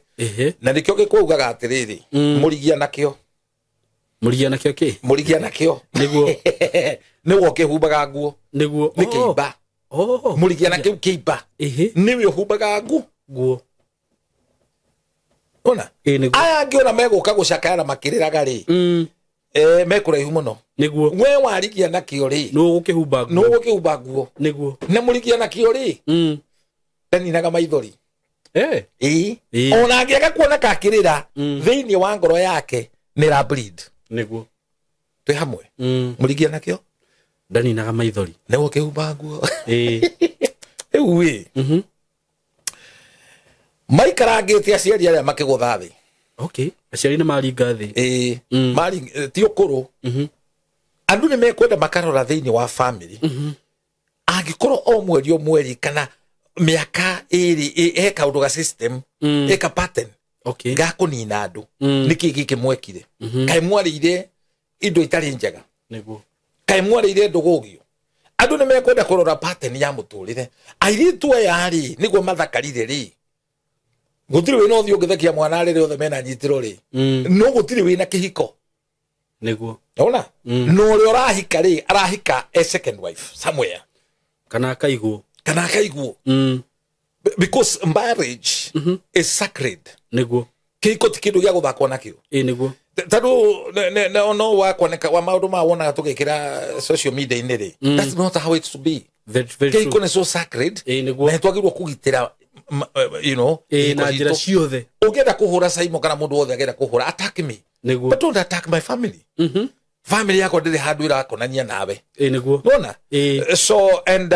Na nĩkĩo gĩkũugaga atĩrĩrĩ, mũrigia nakĩo. Mũrigia nakĩo kĩ? Mũrigia nakĩo. Nĩguo. Nĩwe ũkĩhumbaga nguo. Nĩguo. Nĩ kĩimba. Mũrigia nakĩo kĩimba. Nĩwe ũhumbaga nguo. Ona? Aya angĩ ona megũka gũcakaya na makĩrĩraga rĩ, mekũraihu mũno. Nĩguo. We warigia nakĩo rĩ, nũ ũgũkĩhumba nguo. Nũ ũgũkĩhumba nguo. Nĩguo. Na mũrigia nakĩo rĩ, ndaninaga maithori. Ona angĩaga kuona kakĩrĩra, thĩinĩ wa ngoro yake nĩ ra bleed. Nĩguo. Twĩ hamwe. Mũrigia nakĩo ndaninaga maithori. Nĩ ũgũkĩhumba nguo. Rĩu ĩ, maikarangĩte aciari arĩa makĩgũtha thĩ. Okay. Aciari nĩ maringa thĩ. Ti ũkũrũ. Andũ nĩ mekwenda makarora thĩinĩ wa family. Angĩkorwo o mweri o mweri kana mĩaka ĩrĩ he kaũndũ ga system, eka pattern. Okay. Ga kũnina andũ. Nĩkĩ gĩkĩ mwekire? Kaĩ mwarĩire indo itarĩ njega? Nĩguo. Kaĩ mwarĩire ndũgũgio? Andũ nĩ mekwenda kũrora pattern ya mũtũrĩre. Airĩtu aya rĩ, nĩguo mathakarire rĩ, gũtirĩ wĩna ũthiũ ũngĩthekia mwana rĩrĩa othe mena nyitĩro rĩ, no gũtirĩ wĩna kĩhiko. Nĩguo. Ona? No ũrĩa ũrahika rĩ, arahika a second wife somewhere. Kana akaigwo. Kana akaigwo. Because marriage is sacred. Nĩguo. Kĩhiko ti kĩndũ gĩa gũthakwo nakĩo. Nĩguo. Tondũ no wakoneka wa maũndũ ma wonaga tũgĩkĩra social media-inĩ rĩ, that's not how it should be. Kĩhiko nĩ so sacred. Nĩguo. Na nĩtwagĩrĩirwo kũgitĩra, you know, na njĩra ciothe. Ũngĩenda kũhũra Saimo kana mũndũ wothe angĩenda kũhũra, attack me. Nĩguo. But don't attack my family. Family yakwa ndĩrĩ handũ ĩrakonania nawe. Nĩguo. Nĩwona? So and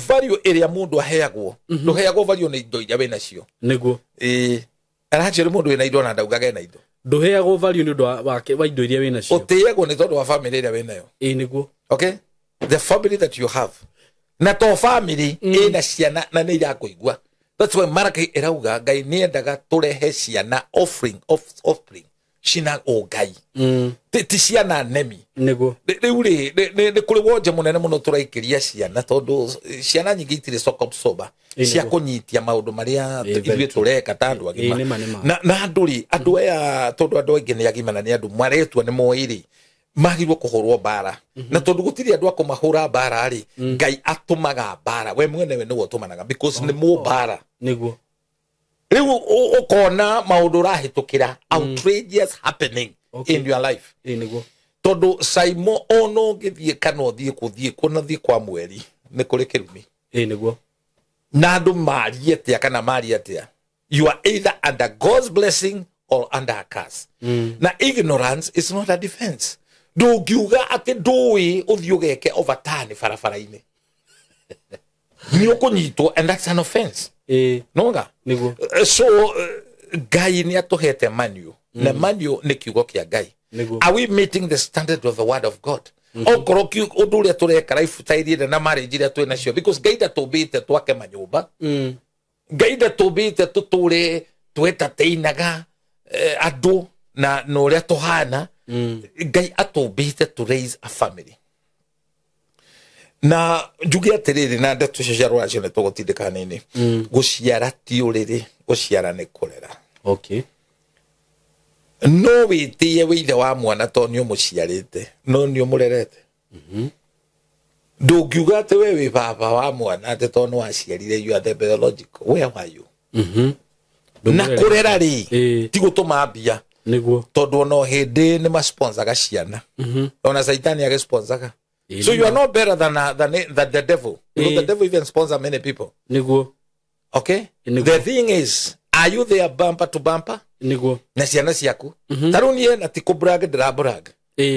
value ĩrĩa mũndũ aheagwo, ndũheagwo value nĩ indo iria wĩnacio. Nĩguo. Aranjĩra mũndũ wĩna indo na ndaugaga ena indo. Ndũheagwo value nĩ ũndũ wa indo iria wĩnacio. Ũtĩagwo nĩ tondũ wa family ĩrĩa wĩnayo. Nĩguo. Okay? The family that you have. Na to family ĩna ciana na nĩ irakũigua. That's why Maraki ĩrauga Ngai nĩendaga tũrehe ciana offering offspring cina ũngai. Ti ciana nemi. Nĩguo. Rĩu rĩ, nĩ kũrĩ wonje mũnene mũno tũraikĩria ciana tondũ ciana nyingĩ itirĩ shock absorber cia kũnyitia maũndũ marĩa ithuĩ tũreka ta andũ agima. Na andũ rĩ, andũ aya tondũ andũ aingĩ nĩ agima na nĩ andũ maretua nĩ moĩ rĩ, magĩrĩirwo kũhũrwo mbara. Na tondũ gũtirĩ andũ a kũmahũra mbara rĩ, Ngai atũmaga mbara. We mwenewe nĩwe ũtũmanaga because nĩ mũmbara. Nĩguo. Rĩu ũkona maũndũ ũrahĩtũkĩra outrageous happening in your life. Nĩguo. Tondũ Saimo ona ũngĩthiĩ kana ũthiĩ kũthiĩ kuona thiĩ kwa mweri nĩ kũrĩ kĩrumi. Nĩguo. Na andũ marie atĩa kana marie atĩa, you are either under God's blessing or under a curse. Na ignorance is not a defense. Ndũngiuga atĩ ndũĩ ũthiĩ ũgeke overturn barabara-inĩ. Nĩ ũkũnyitwo and that's an offense. Nonga? Nĩguo. So Ngai nĩ atũhete manual. Na manual nĩ kiugo kĩa Ngai. Nĩguo. Are we meeting the standard of the word of God? Okorwo ũndũ ũrĩa tũreka lifestyle ĩrĩa na marriage iria twĩ nacio, because Ngai ndatũmbĩte twake manyũmba. Ngai ndatũmbĩte tũtũre twetateinaga andũ na ũrĩa tũhana. Ngai atũmbĩte to raise a family. Na njuge atĩrĩrĩ, na ndeto icio cia rũracio nĩ tũgũtindĩka hanini. Gũciara ti ũrĩrĩ, gũciara nĩ kũrera. Okay. No wĩtĩe wĩ ithe wa mwana tondũ nĩ ũmũciarĩte, no nĩ ũmũrerete. Ndũngiuga atĩ we wĩ baba wa mwana atĩ tondũ nĩ waciarire, you are the biological. Where were you? Na kũrera rĩ, ti gũtũma mbia. Nĩguo. Tondũ ona hĩndĩ nĩ masponsaga ciana. Ona Saitani agĩsponsaga. So you are not better than the devil. Because the devil even sponsor many people. Nĩguo. Okay? Nĩguo. The thing is, are you there bumper to bumper? Nĩguo. Na ciana ciaku. Ta rĩu niĩ na ti kũbrag ndĩrabrag.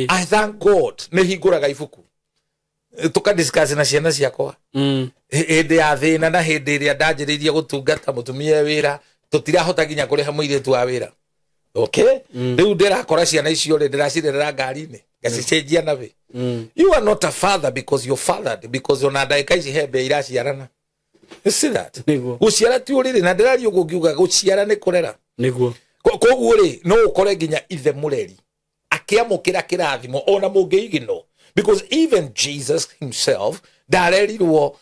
I thank God nĩ hingũraga ibuku. Tũkadiscuss na ciana ciakwa. Hĩndĩ ya thĩna na hĩndĩ ĩrĩa ndanjĩrĩirie gũtungata mũtumia wĩra, tũtirahota nginya kũrĩha mũirĩtu wa wĩra. Okay? Rĩu ndĩrakora ciana icio rĩ, ndĩracirerera ngari-inĩ, ngacicenjia nawe. You are not a father because you're fathered, because ona ndagĩka ici he mbĩa iraciarana. You see that? Nĩguo. Gũciara ti ũrĩrĩ, na ndĩraria ũguo ngiuga gũciara nĩ kũrera. Nĩguo. Koguo rĩ, no ũkore nginya ithe mũreri akĩamũkĩra kĩrathimo ona mũngĩigino, because even Jesus himself ndarerirwo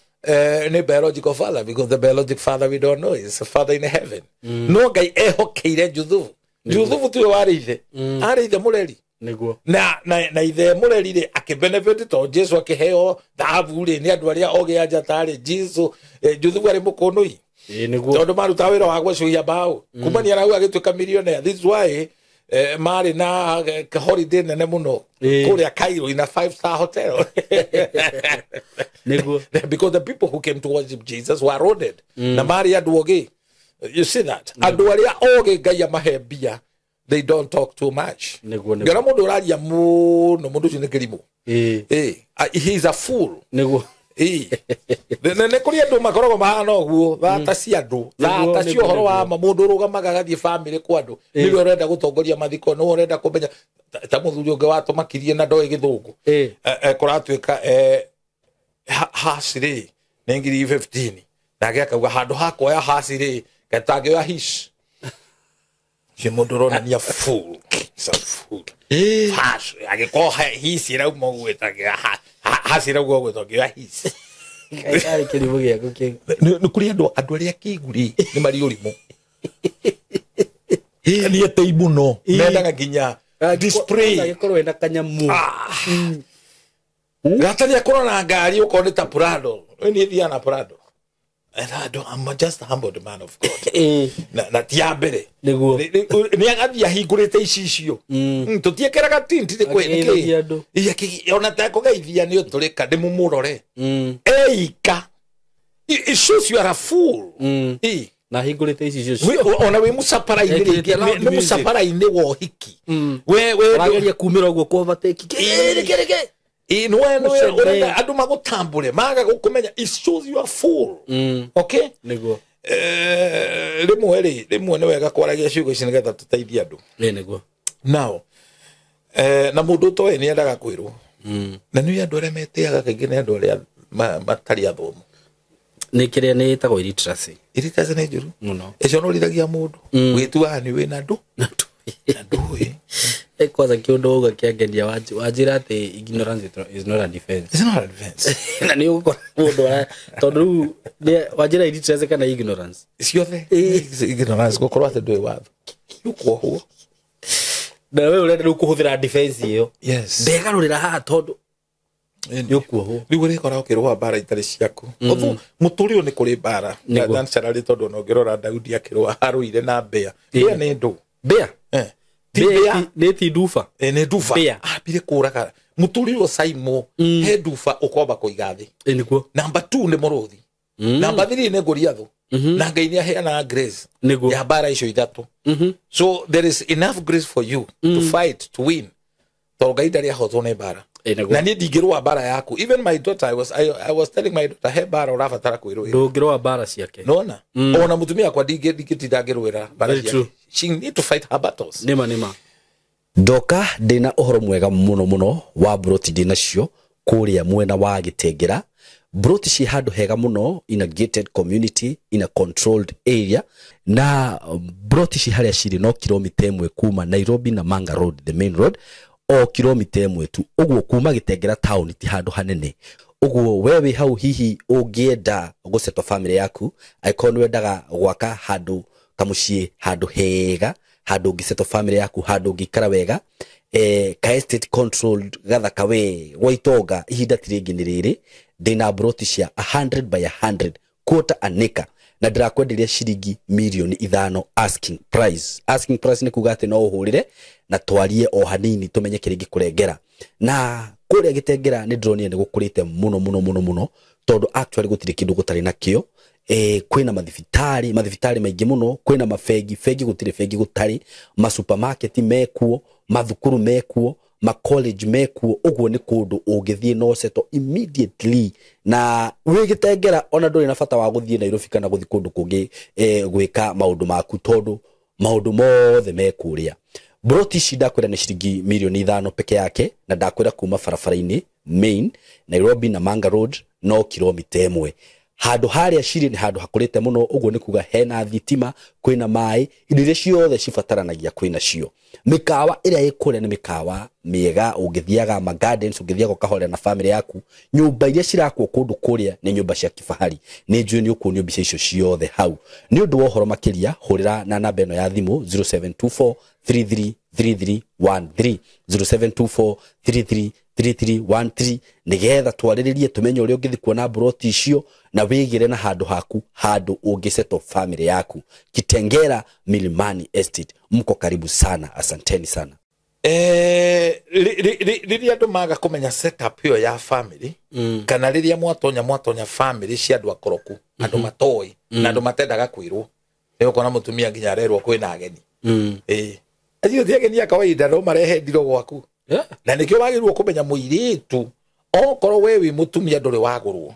nĩ biological father, because the biological father we don't know is a father in heaven. No Ngai ehokeire Juthubu. Juthubu tiwe warĩ ithe, arĩ ithe mũreri. Nĩguo. Na ithe mũreri rĩ akĩbenefit tondũ Jesu akĩheo thahabu rĩ nĩ andũ arĩa ogĩ a njata rĩ, Jesu Juthubu arĩ mũkũnũi. Nĩguo. Tondũ marutaga wĩra wa gwacũhia mbaũ. Kumania na hau agĩtuĩka millionaire. This is why marĩ na holiday nene mũno kũrĩa Cairo in a 5-star hotel. Nĩguo. Because the people who came to worship Jesus were loaded. Na marĩ andũ ogĩ. You see that? Andũ arĩa ogĩ Ngai amahe mbia, they don't talk too much. Nĩguo, nĩguo. Ngĩona mũndũ ũraria mũno, mũndũ ũcio nĩ kĩrimũ. He is a fool. Nĩguo. Nĩ kũrĩ andũ makoragwo mahana ũguo, thata cia andũ, thata cia ũhoro wa ma, mũndũ ũrũgamaga agathiĩ bamĩrĩ kwa andũ, nĩwe ũrenda gũtongoria mathiko, nĩwe ũrenda kũmenya ta mũthuri ũngĩ watũmakirie na ndoĩ gĩthũngũ. Kũratuĩka haci rĩ nĩ ngiri 15, nake akauga handũ ha kuoya haci rĩ gatangĩoya hish. Cio mũndũ ũronania fool. It's a fool. Hash, agĩkorwo hici ĩrauma ũguo ĩtagĩa haci ĩrauga ũguo ĩtangĩoya hici. Arĩ kĩrimũ gĩaku kĩu. Nĩ kũrĩ andũ arĩa kĩgu rĩ, nĩ marĩ ũrimũ. Nĩ etĩi mũno. Mendaga nginya display. Agĩkorwo ena kanyamũ. Gata nĩ akorwo na ngari okorwo nĩ ta Prado. Niĩ thiaga na Prado. And I don't, I'm just a humble man of God. Na ti ya mbere. Nĩguo. Nĩ agathiĩ ahingũrĩte icicio. Tũtiĩkĩraga tint nĩ kwĩ- nĩ kĩ? Akĩgeithagia andũ. Ona ta kũgeithia nĩ ũtũrĩka, ndĩmũmũrore. Eika. It shows you are a fool. Na ahingũrĩte icicio. Ona wĩ mũcapara-inĩ Ekĩrĩte rĩngĩ, loud nĩ music. mũcapara-inĩ wa ũhiki. We Ũrageria kumĩra ũguo kũ overtake. Kĩrĩ, kĩrĩ, kĩrĩ. Nĩwe ũrenda andũ magũtambũre, maga gũkũmenya. It shows you are fool. Okay? Nĩguo. Rĩmwe rĩ, rĩmwe nĩ wega kwaragia ciugo ici nĩgetha tũteithie andũ. Nĩguo. Now, na mũndũ ũtoĩ nĩ endaga kwĩrwo. Na nĩ andũ arĩa metĩaga kaingĩ nĩ andũ arĩa matarĩ athomu. Nĩ kĩrĩa nĩ ĩtagwo illiteracy. Illiteracy nĩ njũru. Mũno. Ĩconorithagia mũndũ. Wĩtuaga nĩ wĩna ndũ. Na ndũĩ. Kwanza kĩũndũ wauga kĩangenia, wanjĩra atĩ ignorance is not a defense. It's not a defense. Na nĩ ũgũkora mũndũ tondũ rĩu wanjĩra illiteracy kana ignorance. Ciothe. Ignorance gũkorwo atĩ ndũĩ watho. Ũkuohwo. Na we ũrenda rĩu kũhũthĩra defense ĩyo. Yes. Ndegarũrĩra haha tondũ nĩ ũkuohwo. Rĩu ũrĩkora ũkĩrũa mbara itarĩ ciaku. Ũthu mũtũrĩo nĩ kũrĩ mbara. Naturally tondũ ona ũngĩrora Daudi akĩrũa arũire na mbĩa. Mbĩa nĩ ndũ. Mbĩa? Mbĩa nĩ ti nduba. Nĩ nduba. Ambire kũraga. Mũtũrĩo Saimo he nduba ũkwamba kũiga thĩ. Nĩguo. Number 2 nĩ mũrũthi. Number 3 nĩ Goliath. Na Ngai nĩ aheanaga grace. Nĩguo. Ya mbara icio ithatũ. So there is enough grace for you to fight to win. Tondũ Ngai ndarĩ ahotwo nĩ mbara. Na niĩ ndingĩrũa mbara yaku. Even my daughter, I was telling my daughter, he mbara ũrabatara kwĩrũĩra. Ndũngĩrũa mbara ciake. Nona ona mũtumia akwa ndingĩtinda ngĩrũĩra mbara ciake. She need to fight her battles. Nĩma ndoka ndĩna ũhoro mwega mũno mũno wa broti ndĩnacio kũrĩa mwena wa Gĩtengera. Broti ci handũ hega mũno, in a gated community, in a controlled area, na broti ci harĩa cirĩ no kilomita 1 kuma Nairobi na Manga Road, the main road, o kilomita 1 tu. Ũguo kuma Gĩtengera town ti handũ hanene. Ũguo we wĩ hau hihi ũngĩenda gũsettle family yaku, angĩkorwo nĩ wendaga gwaka handũ kamuciĩ, handũ hega, handũ ũngĩsettle family yaku, handũ ũngĩikara wega, ka estate controlled gathaka we gwa itonga, ihinda ti rĩngĩ nĩ rĩrĩ. Ndĩna broti cia 100 by 100 quarter an acre, na ndĩrakwenderia ciringi mirioni 5 asking price. Asking price nĩ kuga atĩ no ũhũrĩre na twarie o hanini tũmenye kĩrĩa ingĩkũrengera. Na kũrĩa Gĩtengera nĩ ndĩronire nĩ gũkũrĩte mũno mũno mũno mũno, tondũ actually gũtirĩ kĩndũ gũtarĩ nakĩo. Kwĩna mathibitarĩ maingĩ mũno, kwĩna mabengi, bengi gũtirĩ bengi gũtarĩ, masupermarket mekuo, mathukuru mekuo, ma college mekuo. Ũguo nĩ kũndũ ũngĩthiĩ no settle immediately. Na wĩ Gĩtengera ona ndũrĩ na bata wa gũthiĩ Nairobi kana gũthiĩ kũndũ kũngĩ gwĩka maũndũ maku, tondũ maũndũ mothe me kũrĩa. Broti ici ndakwĩra nĩ ciringi mirioni 5 peke yake, na ndakwĩra kuma barabara-inĩ main Nairobi na Manga Road no kilomita 1. Handũ harĩa cirĩ nĩ handũ hakũrĩte mũno, ũguo nĩ kuga hena thitima, kwĩna maĩ, indo iria ciothe cibataranagia kwĩna cio. Mĩkawa ĩrĩa ĩ kũrĩa nĩ mĩkawa mĩega, ũngĩthiaga ma gardens, ũngĩthiaga ũkahorera na family yaku. Nyũmba iria cirakwo kũndũ kũrĩa nĩ nyũmba cia kifahari. Nĩ njũĩ nĩ ũkuonio mbica icio ciothe hau. Nĩ ũndũ wa ũhoro makĩria, hũrĩra na namba ĩno ya thimũ 0724 333313, 0724 333313, nĩgetha twarĩrĩrie tũmenye ũrĩa ũngĩthiĩ kuona broti icio na wĩgĩre na handũ haku, handũ ũngĩsettle family yaku. Kitengera Milimani Estate, mko karibu sana, asanteni sana. Rĩrĩa andũ maga kũmenya setup ĩyo ya family, kana rĩrĩa mwatonya family cia andũ akoroku, andũ matoĩ na andũ matendaga kwĩrwo, nĩ ũkona mũtumia nginya arerwo kwĩna ageni. Acio ti ageni a kawaida, no marehe ndiro gwaku. Na nĩkĩo wagĩrĩirwo kũmenya mũirĩtu, okorwo we wĩ mũtumia ndũrĩ wagũrwo,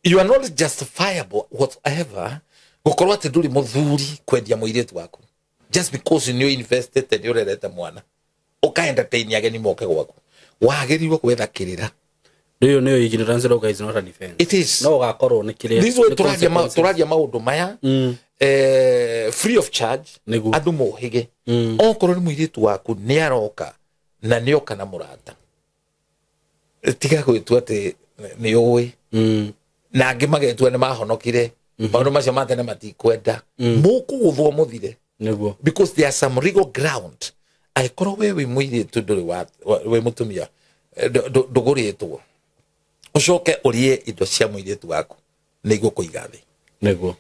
you are not justifiable whatever gũkorwo atĩ ndũrĩ mũthuri kwendia mũirĩtu waku just because you invested nĩ ũrerete mwana ũka entertain ageni moke gwaku. Wagĩrĩirwo gwetha kĩrĩra. Rĩu nĩyo ignorance rauga is not a defense. It is. No ũgakorwo nĩ kĩrĩa. This way tũraria maũndũ maya free of charge, andũ mohĩge. Okorwo nĩ mũirĩtu waku nĩ aroka na nĩ oka na mũrata, tiga gwĩtua atĩ nĩ ũĩ, na angĩ magetua nĩ mahonokire, maũndũ macio ma tene matikwenda, mũkũgũthwo mũthire. Nĩguo. Because there are some legal ground. Angĩkorwo we wĩ mũirĩtu ndũrĩ wĩ mũtumia ndũgũrĩtwo, ũcoke ũrĩe indo cia mũirĩtu waku, nĩ igũkũiga thĩ. Nĩguo.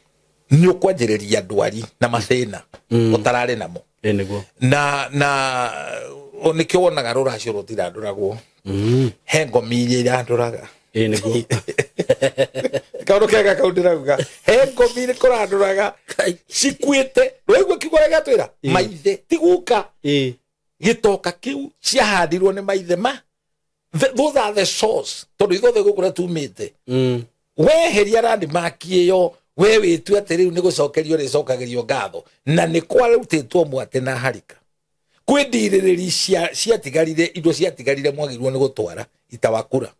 Nĩ ũkwanjĩrĩria ndwari na mathĩna ũtararĩ namo. Nĩguo. Na nĩkĩo wonaga rũracio rũtirandũragwo. He ngomi iria irandũraga. Nĩguo. Kaũndũ kega kau ndĩrauga. He ngomi iria kũrandũraga cikuĩte. Rwaigua kiugo ũrĩa gĩatwĩra? Maithe ti guka. Gĩtoka kĩu ciahandirwo nĩ maithe ma. Those are the source. Tondũ ithuothe gũkũ ũrĩa tumĩte. Weheria landmark ĩyo, we wĩtue atĩ rĩu nĩ gũcokerio rĩcokagĩrio ngatho, na nĩ kwarutĩtwo mwatĩ na harika. Kwĩ ndirĩrĩri ciatigarire, indo ciatigarire mwagĩrĩirwo nĩ gũtwara itawakura.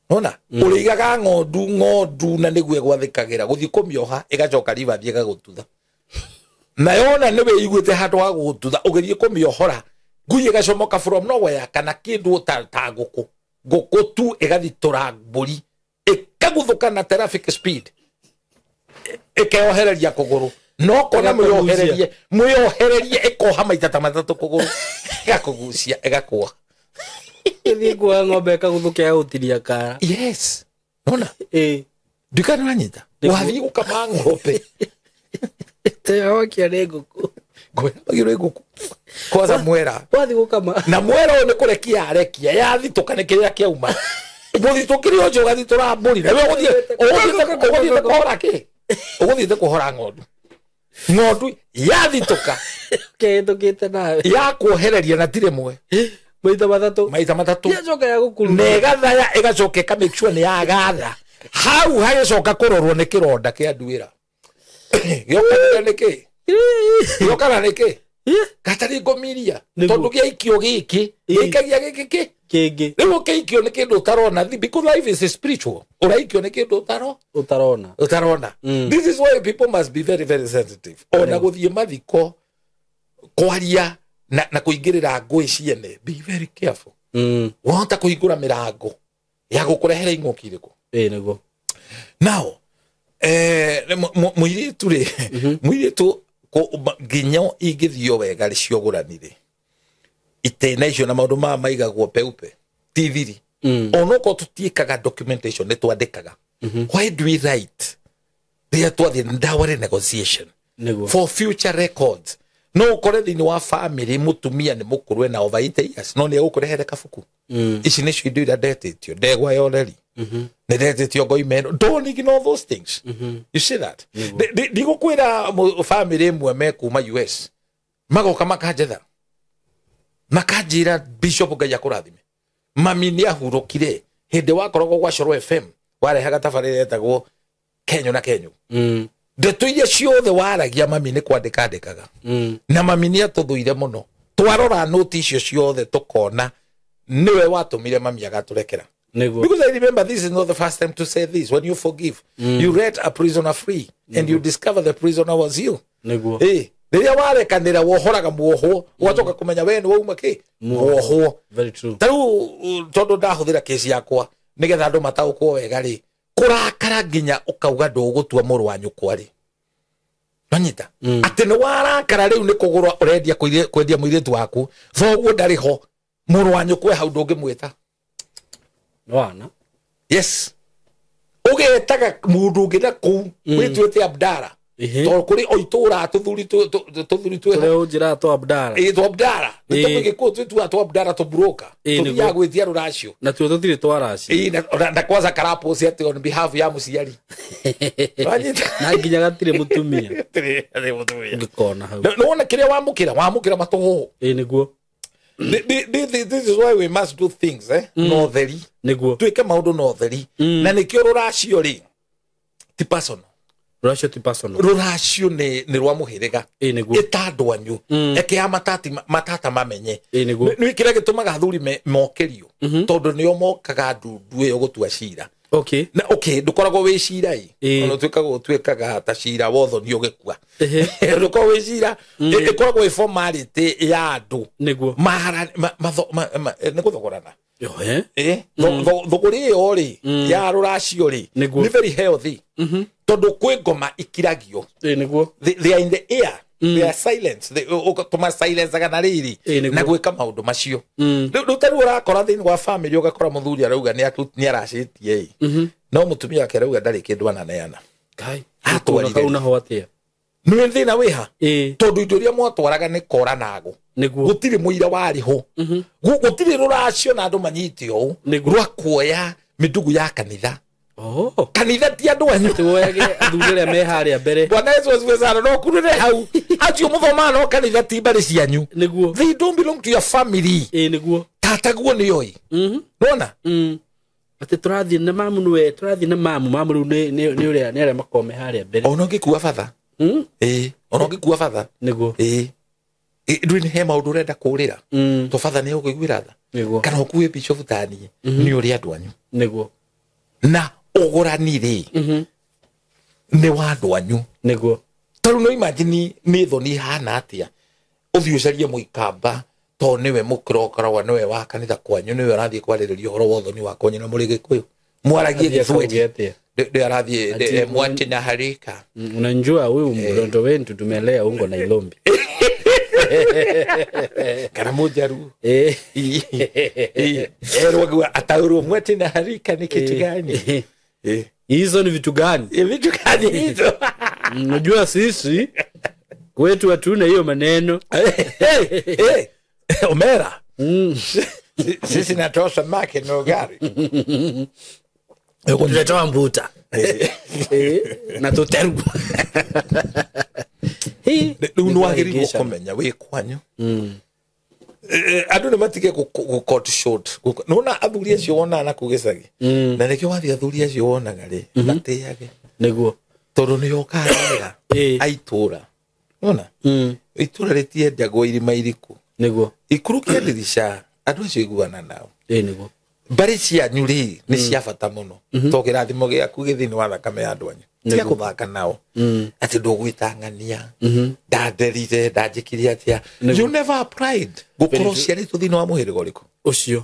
Nona ũrĩigaga ng'ondu na nĩguo ĩgwathĩkagĩra, gũthiĩ kũmĩoha ĩgacoka ribathi ĩgagũtutha. Na yona nĩ wĩiguĩte handũ ha gũgũtutha, ũgĩthiĩ kũmĩohora, ngui ĩgacomoka from nowhere kana kĩndũ ta ngũkũ. Ngũkũ tu ĩgathitũra mbũri, ĩkaguthũka na traffic speed, ĩkeohereria kũgũrũ. No kona mwĩohererie ĩkoha maita ta matatũ kũgũrũ, ĩgakũgucia, ĩgakũoha. Ĩthiĩ kuoha ng'ombe ĩkagũthũkia ĩgagũtinia kara. Yes. Nona? Ndikana nĩwanyita? Wathiĩ gũkama ng'ombe. Tehokia nĩ ngũkũ. Ngwĩra ngũkũ. Kwanza mwera. Wathiĩ gũkama. Na mwera ũyũ nĩ kũrekia arekia, yathitũka nĩ kĩrĩa kĩauma. Mũthitũkĩre ũcio ũgathitũra mbũri. Na we ũgũthiĩte kũhora kĩ? Ũgũthiĩte kũhora ng'ondu. Ng'ondu yathitũka. Kĩhĩtũkĩte nawe. Yakuohereria na ti rĩmwe. Maita matatũ. Maita matatũ. Yacoka ya gũkuru. Na ĩgathaya ĩgacoka ĩka make sure nĩ yagatha. Hau hagĩcoka kũrorwo nĩ kĩronda kĩa nduĩra. Gĩokanire nĩkĩ? Gĩokana nĩkĩ? Gatarĩ ngomiria. Tondũ gĩaikio gĩkĩ, gĩikagia gĩkĩ kĩ? Kĩngĩ. Rĩu ũkĩikio nĩ kĩndũ ũtarona, because life is spiritual. Ũraikio nĩ kĩndũ ũtarona. Ũtarona. This is why people must be very very sensitive. Ona gũthiĩ mathiko, kwaria na kũingĩrĩra ngũĩ ciene, be very careful. Wahota kũhingũra mĩrango ya gũkũrehera ing'ũki irĩkũ. Nĩguo. Now, mũirĩtu rĩ, mũirĩtu nginya ingĩthio wega rĩ ciogũranire. Itena icio na maũndũ maya maigagwo peupe ti thiri. Onokorwo tũtiĩkaga documentation nĩ twandĩkaga. Why do we write? Rĩrĩa twathiĩ dowry negotiation. For future records. No ũkore thĩinĩ wa family mũtumia nĩ mũkũrũ ena over 80 years no nĩ egũkũrehere kabuku. Ici nĩcio indo iria ndetĩtio, ndegwa ya ũreri. Nĩ ndetĩtio ngoima ĩno. Don't ignore those things. You see that? Ndigũkwĩra family ĩmwe mekuma US magoka makanjetha. Makanjĩra Bishop Ngai akũrathime. Mami nĩ ahurũkire hĩndĩ wakoragwo gwa Coro FM warehaga tabarĩra ĩtagwo Kenyo na Kenyo. Ndeto iria ciothe waragia mami nĩ kwandĩka andĩkaga. Na mami nĩ atũthũire mũno. Twarora noti icio ciothe tũkona nĩwe watũmire mami agatũrekera. Because I remember this is not the first time to say this. When you forgive, you let a prisoner free and you discover the prisoner was you. Rĩrĩa warekanĩra wohoraga muohwo, ũgacoka kũmenya we nĩ wauma kĩ? Muohwo. Very true. Ta rĩu tondũ ndahũthĩra kesi yakwa nĩgetha andũ mataũkwo wega rĩ, kũrakara nginya ũkauga ndũgũtua mũrũ wa nyũkwa rĩ. Nanyita? Atĩ nĩ warakara rĩu nĩ kũgũra ũrendia kwendia mũirĩtu waku, thoguo ndarĩ ho, mũrũ wa nyũkwa hau ndũngĩmwĩta. Wana? Yes. Ũgetaga mũndũ ũngĩ na kũu, wĩtuĩte Abdara. Tondũ kũrĩ o itũũra tũthuri twĩho. Tũrĩa ũnjĩraga twa Abdara. Ĩĩ, twa Abdara. Nĩ tũmĩgĩkũyũ twĩtuaga twa Abdara tũburoka. Tũthiaga gwĩtia rũracio. Na tuo tũtirĩ twa racio. Ĩĩ, na kwanza karapost atĩ on behalf ya mũciari. Na nginya gatirĩ mũtumia. Gatirĩ mũtumia. Ngĩkona hau. Nĩ wona kĩrĩa wamũkĩra, wamũkĩra matũhũhũ. Ĩĩ, nĩguo. This is why we must do things, no theri. Nĩguo. Twĩke maũndũ no theri. Na nĩkĩo rũracio rĩ, ti personal. Rũracio ti personal. Rũracio nĩ rwa mũhĩrĩga. Nĩguo. Ĩta andũ anyu. Eke matata mamenye. Nĩguo. Nĩ kĩrĩa gĩtũmaga athuri mokĩrio. Tondũ nĩo mokaga ndundu ĩyo gũtua cira. Okay. Na okay, ndũkoragwo wĩ cira ĩ. Ona ũtuĩkaga ta cira wotho nĩ ũgĩkua. Ndũkoragwo wĩ cira, ĩkoragwo ĩ formality ya andũ. Nĩguo. Nĩ gũthogorana. Thũgũrĩ ĩyo rĩ, ya rũracio rĩ, nĩ very healthy. Tondũ kwĩ ngoma ikiragio. Nĩguo. They are in the air. They are silent. Tũma silenceaga na rĩrĩ na gwĩka maũndũ macio. Rĩu ta rĩu ũrakora thĩinĩ wa family ũgakora mũthuri arauga nĩ aracĩtie ĩ. No mũtumia wake arauga ndarĩ kĩndũ ananeana. Ngai. Atwarire. Kau naho atĩa? Nĩ thĩna wĩha. Tondũ indo iria mwatwaraga nĩ kora nago. Nĩguo. Gũtirĩ mũira warĩ ho. Gũtirĩ rũracio na andũ manyite ũũ. Rwa kuoya mĩndugu ya kanitha. Kanitha ti andũ anyu. Tuoyage athuri arĩa me harĩa mbere. Bwana Yesu asifiwe sana. No kurire hau. Acio mũthomaga no kanitha ti mbarĩ cianyu. Nĩguo. They don't belong to your family. Nĩguo. Tataguo nĩoĩ. Nĩwona? Atĩ tũrathiĩ na mamu nĩwe, tũrathiĩ na mamu, mamu rĩu nĩ ũrĩa, nĩ arĩa makoragwo me harĩa mbere. Ona ũngĩkua batha. Ona ũngĩkua batha. Nĩguo. Ndũrĩ he maũndũ ũrenda kũũrĩra. To batha nĩ ũkũiguĩra tha. Nĩguo. Kana ũkue bishop ta niĩ. Nĩ ũrĩ andũ anyu. Nĩguo. Na ũgũrani rĩ, nĩ wa andũ anyu. Nĩguo. Tarĩu no imagine nĩ thoni ihana atĩa ũthiĩ ũcarie mũikamba tondũ nĩwe mũkĩrokoragwo nĩwe wa kanitha kwanyu nĩwe ũrathiĩ kwarĩrĩria ũhoro wa ũthoni wa kwanyu na mũrĩ Gĩkũyũ. Mwaragie Gĩthweri. Ndio arathiĩ mwati na harika. Unajua huyu mtoto wetu tumelea ungo na Ilombi. Kana mũnjaruo. Erwo ataurwo mwati na harika ni kitu gani? Hizo ni vitu gani? Vitu gani hizo? Unajua sisi kwetu hatuna hiyo maneno. Omera. Sisi natoa samaki na ugali. Tunatoa mbuta. Na tuteru. Rĩu nĩ wagĩrĩirwo kũmenya wĩ kwanyu. Andũ nĩ matige gũ cut short. Nona athuri acio wonaga na kũu gĩcagi. Na nĩkĩo wathiĩ athuri acio wonaga rĩ, matĩage. Nĩguo. Tondũ nĩ yokaga wega. Aitũra. Nona? Itũra rĩtiendagwo irima iriku. Nĩguo. Ikurukia ndirica, andũ acio iguana nao. Nĩguo. Mbarĩ cianyu rĩ, nĩ cia bata mũno. To kĩrathimo gĩaku gĩ thĩinĩ wa thakame ya andũ anyu. Tiga kũthaka nao. Atĩ ndũgwĩtang'ania. Ndanderire, ndanjĩkire atĩa. You never applied. Gũkorwo ũciarĩtwo thĩinĩ wa mũhĩrĩga ũrĩkũ. Ũcio.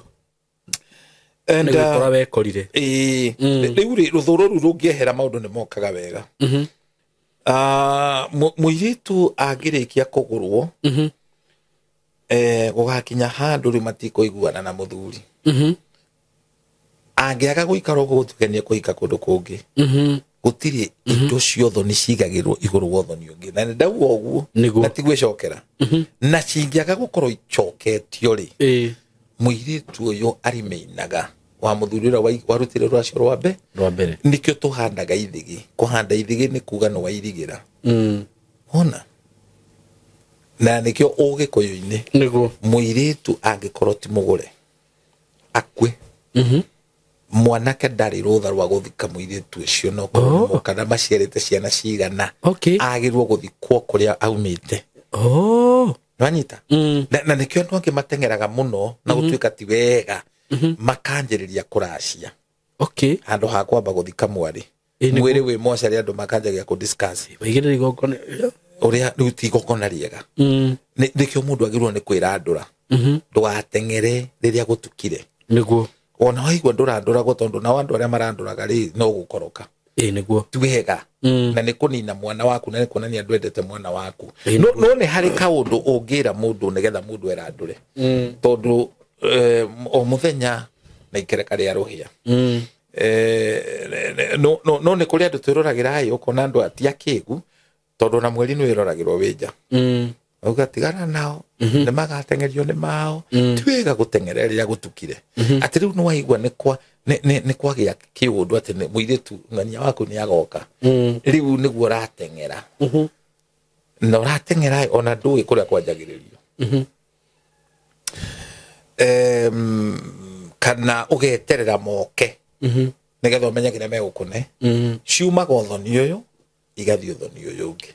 Nĩ gwĩkora wekorire. Rĩu rĩ, rũthũro rũu rũngĩehera maũndũ nĩ mokaga wega. Mũirĩtu angĩrĩkia kũgũrwo, gũgakinya handũ rĩu matikũiguana na mũthuri. Angĩaga gũikara ũguo gũtuĩke nĩ ekũhika kũndũ kũngĩ. Gũtirĩ indo ciothe nĩ cigagĩrwo igũrũ wa ũthoni ũngĩ. Na nĩ ndauga ũguo, na ti gwĩcokera. Na cingĩaga gũkorwo icoketio rĩ, mũirĩtu ũyũ arimĩinaga wa mũthuri ũrĩa warutire rũracio rwa mbere. Nĩkĩo tũhandaga ithigi. Kũhanda ithigi nĩ kuga nĩ wairigĩra. Ona na nĩkĩo ũgĩkũyũ-inĩ mũirĩtu angĩkorwo ti mũgũre akue, mwanake ndarĩ rũtha rwa gũthika mũirĩtu ũcio, no korwo kana maciarĩte ciana cigana, agĩrwo gũthikwo kũrĩa aumĩte. Nĩwanyita? Na nĩkĩo andũ angĩ mateng'eraga mũno na gũtuĩka ti wega, makanjĩrĩria kũracia. Handũ ha kwamba gũthika mwarĩ. Mwĩrĩ wĩ mocarĩ andũ makanjagia kũ discuss. Ũrĩa rĩu ti igongona rĩega. Nĩkĩo mũndũ agĩrĩirwo nĩ kwĩrandũra. Ndũgateng'ere rĩrĩa gũtukire. Nĩguo. Ona waigua ndũrandũragwo tondũ nao andũ arĩa marandũraga rĩ no gũkoroka. Nĩguo. Ti wega. Na nĩ kũnina mwana waku na nĩ kuonania ndwendete mwana waku. No nĩ harĩ kaũndũ ũngĩra mũndũ nĩgetha mũndũ erandũre. Tondũ o mũthenya na ikereka rĩa rũhĩa. No nĩ kũrĩ andũ twĩroragĩra ĩ, ũkona andũ ti akĩgu tondũ na mweri nĩ wĩroragĩrwo wĩ nja. Auga tigana nao, nĩ magateng'erio nĩ mao. Ti wega gũteng'era rĩrĩa gũtukire. Atĩ rĩu nĩ waigua nĩ kwagĩa kĩũndũ atĩ mũirĩtu ng'ania waku nĩ agoka. Rĩu nĩguo ũrateng'era. Na ũrateng'era ona ndũĩ kũrĩa kwanjagĩrĩrio. Kana ũgeterera moke nĩgetha ũmenye kĩrĩa megũkũne. Ciumaga ũthoni ũyũ igathiĩ ũthoni ũyũ ũngĩ.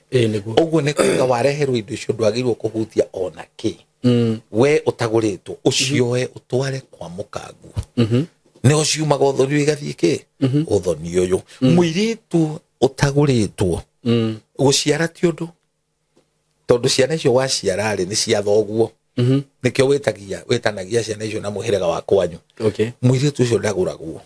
Ũguo nĩ kuga wareherwo indo icio ndwagĩrĩirwo kũhutia ona kĩ. We ũtagũrĩtwo ũcioe ũtware kwa mũkanguo. Nĩho ciumaga ũthoni ũyũ igathiĩ kĩ? Ũthoni ũyũ. Mũirĩtu ũtagũrĩtwo gũciara ti ũndũ, tondũ ciana icio waciara rĩ nĩ cia thoguo. Nĩkĩo wĩtanagia ciana icio na mũhĩrĩga wa kwanyu. Mũirĩtu ũcio ndagũragwo,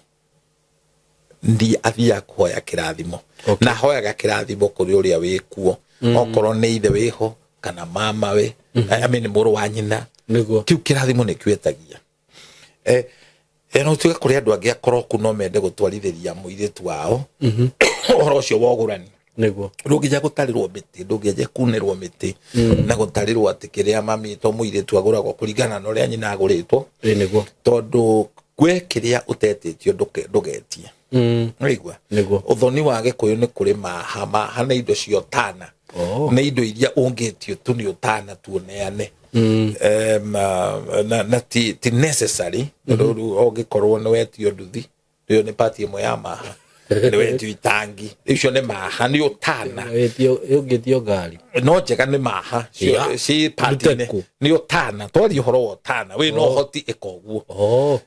ndi athiaga kũhoya kĩrathimo. Na hoyaga kĩrathimo kũrĩ ũrĩa wĩkuo, okorwo nĩ ithe wĩho kana mama we, I mean mũrũ wa nyina. Kĩu kĩrathimo nĩkĩo etagia. No tuge kũrĩ andũ angĩ akoroku no mende gũtwarithĩria mũirĩtu wao ũhoro ũcio wa ũgũrani. Nĩguo. Ndũngĩnja gũtarĩrwo mĩtĩ, ndũngĩnja kunĩrwo mĩtĩ na gũtarĩrwo atĩ kĩrĩa mami to mũirĩtu agũragwo kũringana na ũrĩa nyina agũrĩtwo. Nĩguo. Tondũ gwe kĩrĩa ũtetĩtio ndũgetie. Nĩguo. Nĩguo. Ũthoni wa Gĩkũyũ nĩ kũrĩ maha, maha nĩ indo cia ũtana. Nĩ indo iria ũngĩtio tu nĩ ũtana tu ũneane. Na ti necessary. Tondũ rĩu ũngĩkorwo nĩ wetio nduthi, ĩyo nĩ pati ĩmwe ya maha. Nĩ wetio itangi, icio nĩ maha, nĩ ũtana. Ũngĩtio ngari. No njega nĩ maha, ci pati nĩ ũtana. Twaria ũhoro wa ũtana, wĩna ũhoti ĩka ũguo.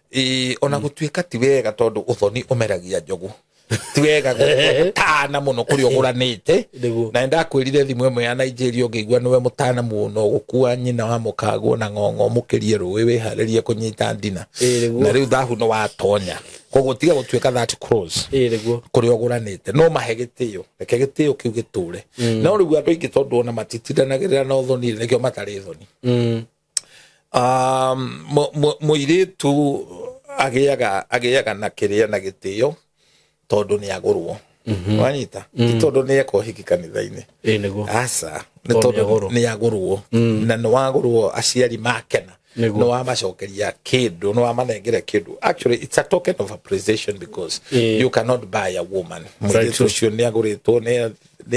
Ona gũtuĩka ti wega tondũ ũthoni ũmeragia njogu. Ti wega gũtana mũno kũrĩa ũgũranĩte. Na nĩndakwĩrire thimũ ĩmwe ya Nigeria ũngĩigua nĩwe mũtana mũno gũkua nyina wa mũkagwo na ng'ong'o mũkĩrie rũĩ wĩharĩrie kũnyita ndina. Na rĩu thahu nĩ watonya. Koguo tiga gũtuĩka that close kũrĩa ũgũranĩte. No mahe gĩtĩo, reke gĩtĩo kĩu gĩtũre. No rĩu andũ aingĩ tondũ ona matitindanagĩrĩra na ũthoni nĩkĩo matarĩ thoni. Mũirĩtu agĩaga na kĩrĩa na gĩtĩo tondũ nĩ agũrwo. Wanyita? Ti tondũ nĩ eka ũhiki kanitha-inĩ. Aca, nĩ tondũ nĩ agũrwo. Na nĩ wagũrwo aciari makena. Nĩ wamacokeria kĩndũ, nĩ wamanengera kĩndũ. Actually, it's a token of appreciation because you cannot buy a woman. Mũirĩtu ũcio nĩ agũrĩtwo, nĩ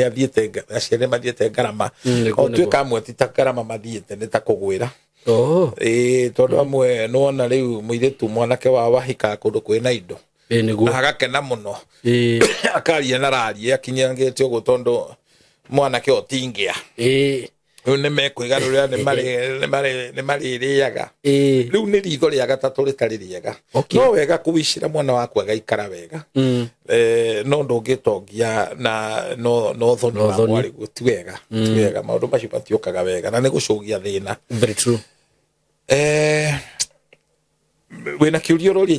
athiĩte, aciari mathiĩte ngarama. O tuĩka amwe ti ta ngarama mathiĩte, nĩ ta kũgwĩra. Oh. Ĩĩ, tondũ amwe nĩwona rĩu mũirĩtu mwanake wa wahika kũndũ kwĩna indo Ĩĩ nĩguo. na agakena mũno Ĩĩ. akaria na rarie akinyangĩte ũguo tondũ mwanake ũtingĩa Ĩĩ. rĩu nĩ mekwĩgarũrĩra nĩ marĩrĩaga Ĩĩ. rĩu nĩ ritho rĩa gatatũ rĩtarĩ rĩega. Okay. No wega kũwicĩra mwana waku agaikara wega. No ndũngĩtongia na no thoni No wa thoni. mwarĩguo ti wega, ti wega, maũndũ macio matiũkaga wega na nĩ gũcũgia thĩna. Very true. Wĩna kĩũria ũroria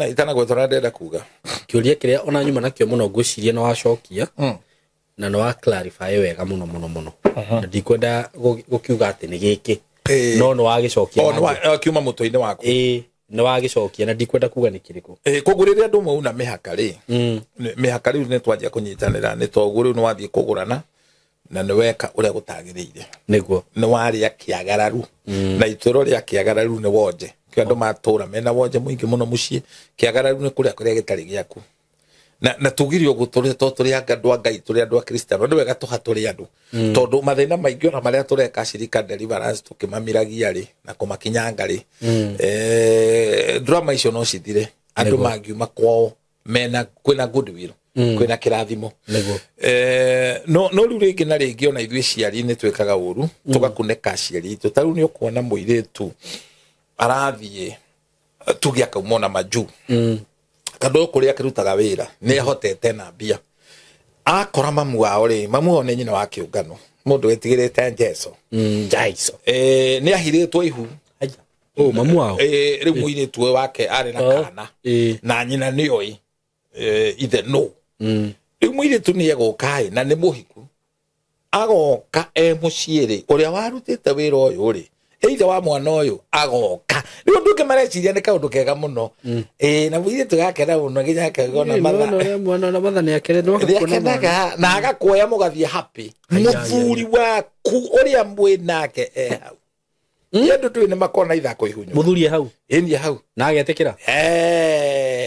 itanagwetwo na ndĩrenda kuga. Kĩũria kĩrĩa ona nyuma nakĩo mũno ngwĩciria nĩ wacokia na nĩ wa clarify wega mũno mũno mũno, na ndikwenda gũkiuga atĩ nĩ gĩkĩ, no nĩ wagĩcokia. O nĩ kiuma mũtwe-inĩ waku. Ĩĩ, nĩ wagĩcokia na ndikwenda kuga nĩ kĩrĩkũ. Koguo rĩrĩa andũ mauna mĩhaka rĩ, mĩhaka rĩu nĩ twanjia kũnyitanĩra, nĩ toguo rĩu nĩ wathiĩ kũgũrana na nĩ weka ũrĩa gũtagĩrĩire. Nĩguo. Nĩ warĩa kĩagararu, na itũro rĩa kĩagararu nĩ wonje. Kĩ andũ matũra mena wonje mũingĩ mũno mũciĩ. Kĩagararu nĩ kũrĩa kũrĩa gĩtarĩ gĩaku, na tugire ũguo tũrĩ to tũrĩ andũ a Ngai, tũrĩ andũ a Kristiano, nĩ wega tũhatũrĩ andũ, tondũ mathĩna maingĩ ona marĩa tũreka cirika deliverance tũkĩmamiragia rĩ na kũmakinyanga rĩ, drama icio no cithire andũ mangiuma kwao mena kwĩna goodwill, kwĩna kĩrathimo. Nĩguo. No rĩu rĩngĩ na rĩngĩ ona ithuĩ ciari nĩ twĩkaga ũru, tũgakunĩka aciari aitũ. Ta rĩu nĩ ũkuona mũirĩtu arathiĩ tuge akauma ona majuu, kandũ kũrĩa akĩrutaga wĩra nĩ ahotete na mbia, akora mamu wao rĩ, mamu wao nĩ nyina wa kĩũngano, mũndũ wĩtigĩrĩte Jesũ. Jaiso. Nĩ ahirĩtwo ihu. Aya. Oh, mamu wao. Rĩu mũirĩtu ũyũ wake arĩ na kana na nyina nĩoĩ ithe no. Rĩu mũirĩtu nĩ egũka ĩ, na nĩ mũhiku, agoka e mũciĩ rĩ, ũrĩa warutĩte wĩra ũyũ rĩ, ithe wa mwana ũyũ agoka. Rĩu ũndũ ũngĩ mareciria nĩ kaũndũ kega mũno, na mũirĩtu gakena mũno nginya akagona matha. Mwana na matha nĩ akere nĩ Nĩakenaga na agakuoya mũgathiĩ happy. Mũthuri waku ũrĩa mwĩ nake e hau. Andũ tũĩ nĩ makona ithako ihunyo. Mũthuri e hau. Ĩni e hau. Na agetĩkĩra.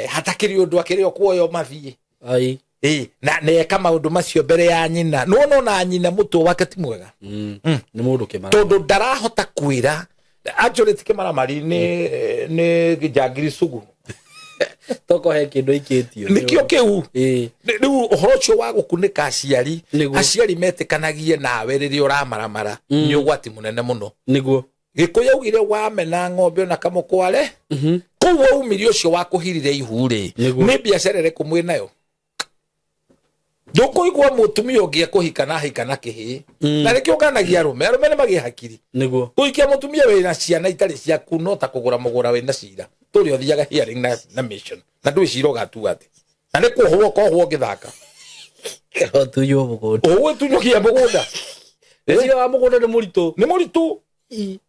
Hatakĩrĩ ũndũ akĩrĩ o kuoya mathiĩ. Ai. Na neka maũndũ macio mbere ya nyina. No na nyina mũtwe wake ti mwega. Nĩ mũndũ kĩmara. Tondũ ndarahota kwĩra. Actually ti kĩmaramari, nĩ njangiri sugu. Toko he kĩndũ aikĩtio. Nĩkĩo kĩu. Rĩu ũhoro ũcio wa gũkunĩka aciari, aciari metĩkanagie nawe rĩrĩa ũramaramara, nĩ ũgwati mũnene mũno. Nĩguo. Gĩkũyũ augire wamena ng'ombe ona kamũkware. Kũu waumire ũcio wa kũhirire ihu rĩ, nĩ biacara ĩrĩkũ mwĩ nayo? Ndũkũigua mũtumia ũngĩ ekũhika na ahika na kĩhĩĩ. Na nĩkĩo nganagia arũme, arũme nĩ magĩe hakiri. Nĩguo. Kũhikia mũtumia wĩna ciana itarĩ ciaku no ta kũgũra mũgũra wĩna cira. Tũrĩa ũthiaga hearing na mission. Na ndũĩ cira ũgatua atĩ. Na nĩ kuohwo ũkohwo ũgĩthaka. Ũtunywo mũgũnda. Ũgũtunyũkia mũgũnda. Cira wa mũgũnda nĩ mũritũ. Nĩ mũritũ.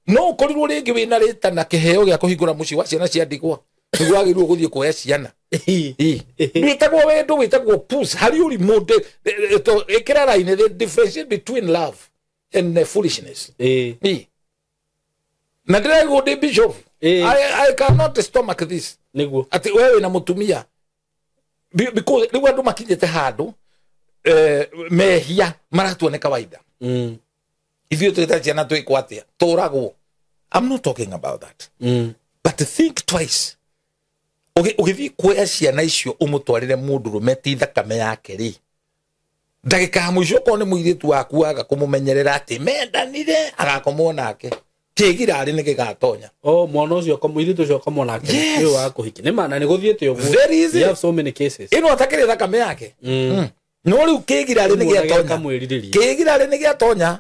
No ũkorirwo rĩngĩ wĩna rĩta na kĩheo gĩa kũhingũra mũciĩ wa ciana cia ndigwa. Nĩguo wagĩrĩirwo gũthiĩ kuoya ciana. Wĩtagwo wendo, wĩtagwo puss. Harĩ ũrimũ ĩkĩra raini, the differentiate between love and foolishness. Na ndĩraigwo ndĩ bishop. I cannot stomach this. Nĩguo. Atĩ we wĩna mũtumia. Because rĩu andũ makinyĩte handũ mehia maratua nĩ kawaida. Ithuĩ twĩta ciana twĩkwo atĩa? Tũragwo. I'm not talking about that. But think twice. Ũgĩthiĩ kuoya ciana icio ũmũtwarĩre mũndũrũme ti thakame yake rĩ, ndagĩka ya mũico okorwo nĩ mũirĩtu waku waga kũmũmenyerera atĩ mendanire, agakomwo nake. Kĩgirarĩ nĩ gĩgatonya. Oh, mwana ũcio mũirĩtu ũcio akomwo nake. Nĩ wa kũhikia. Nĩ ma, na nĩ gũthiĩte ũguo. Very easy. We have so many cases. Ĩno atakĩrĩ thakame yake. No rĩu kĩgirarĩ nĩ gĩatonya. Kĩgirarĩ nĩ gĩatonya.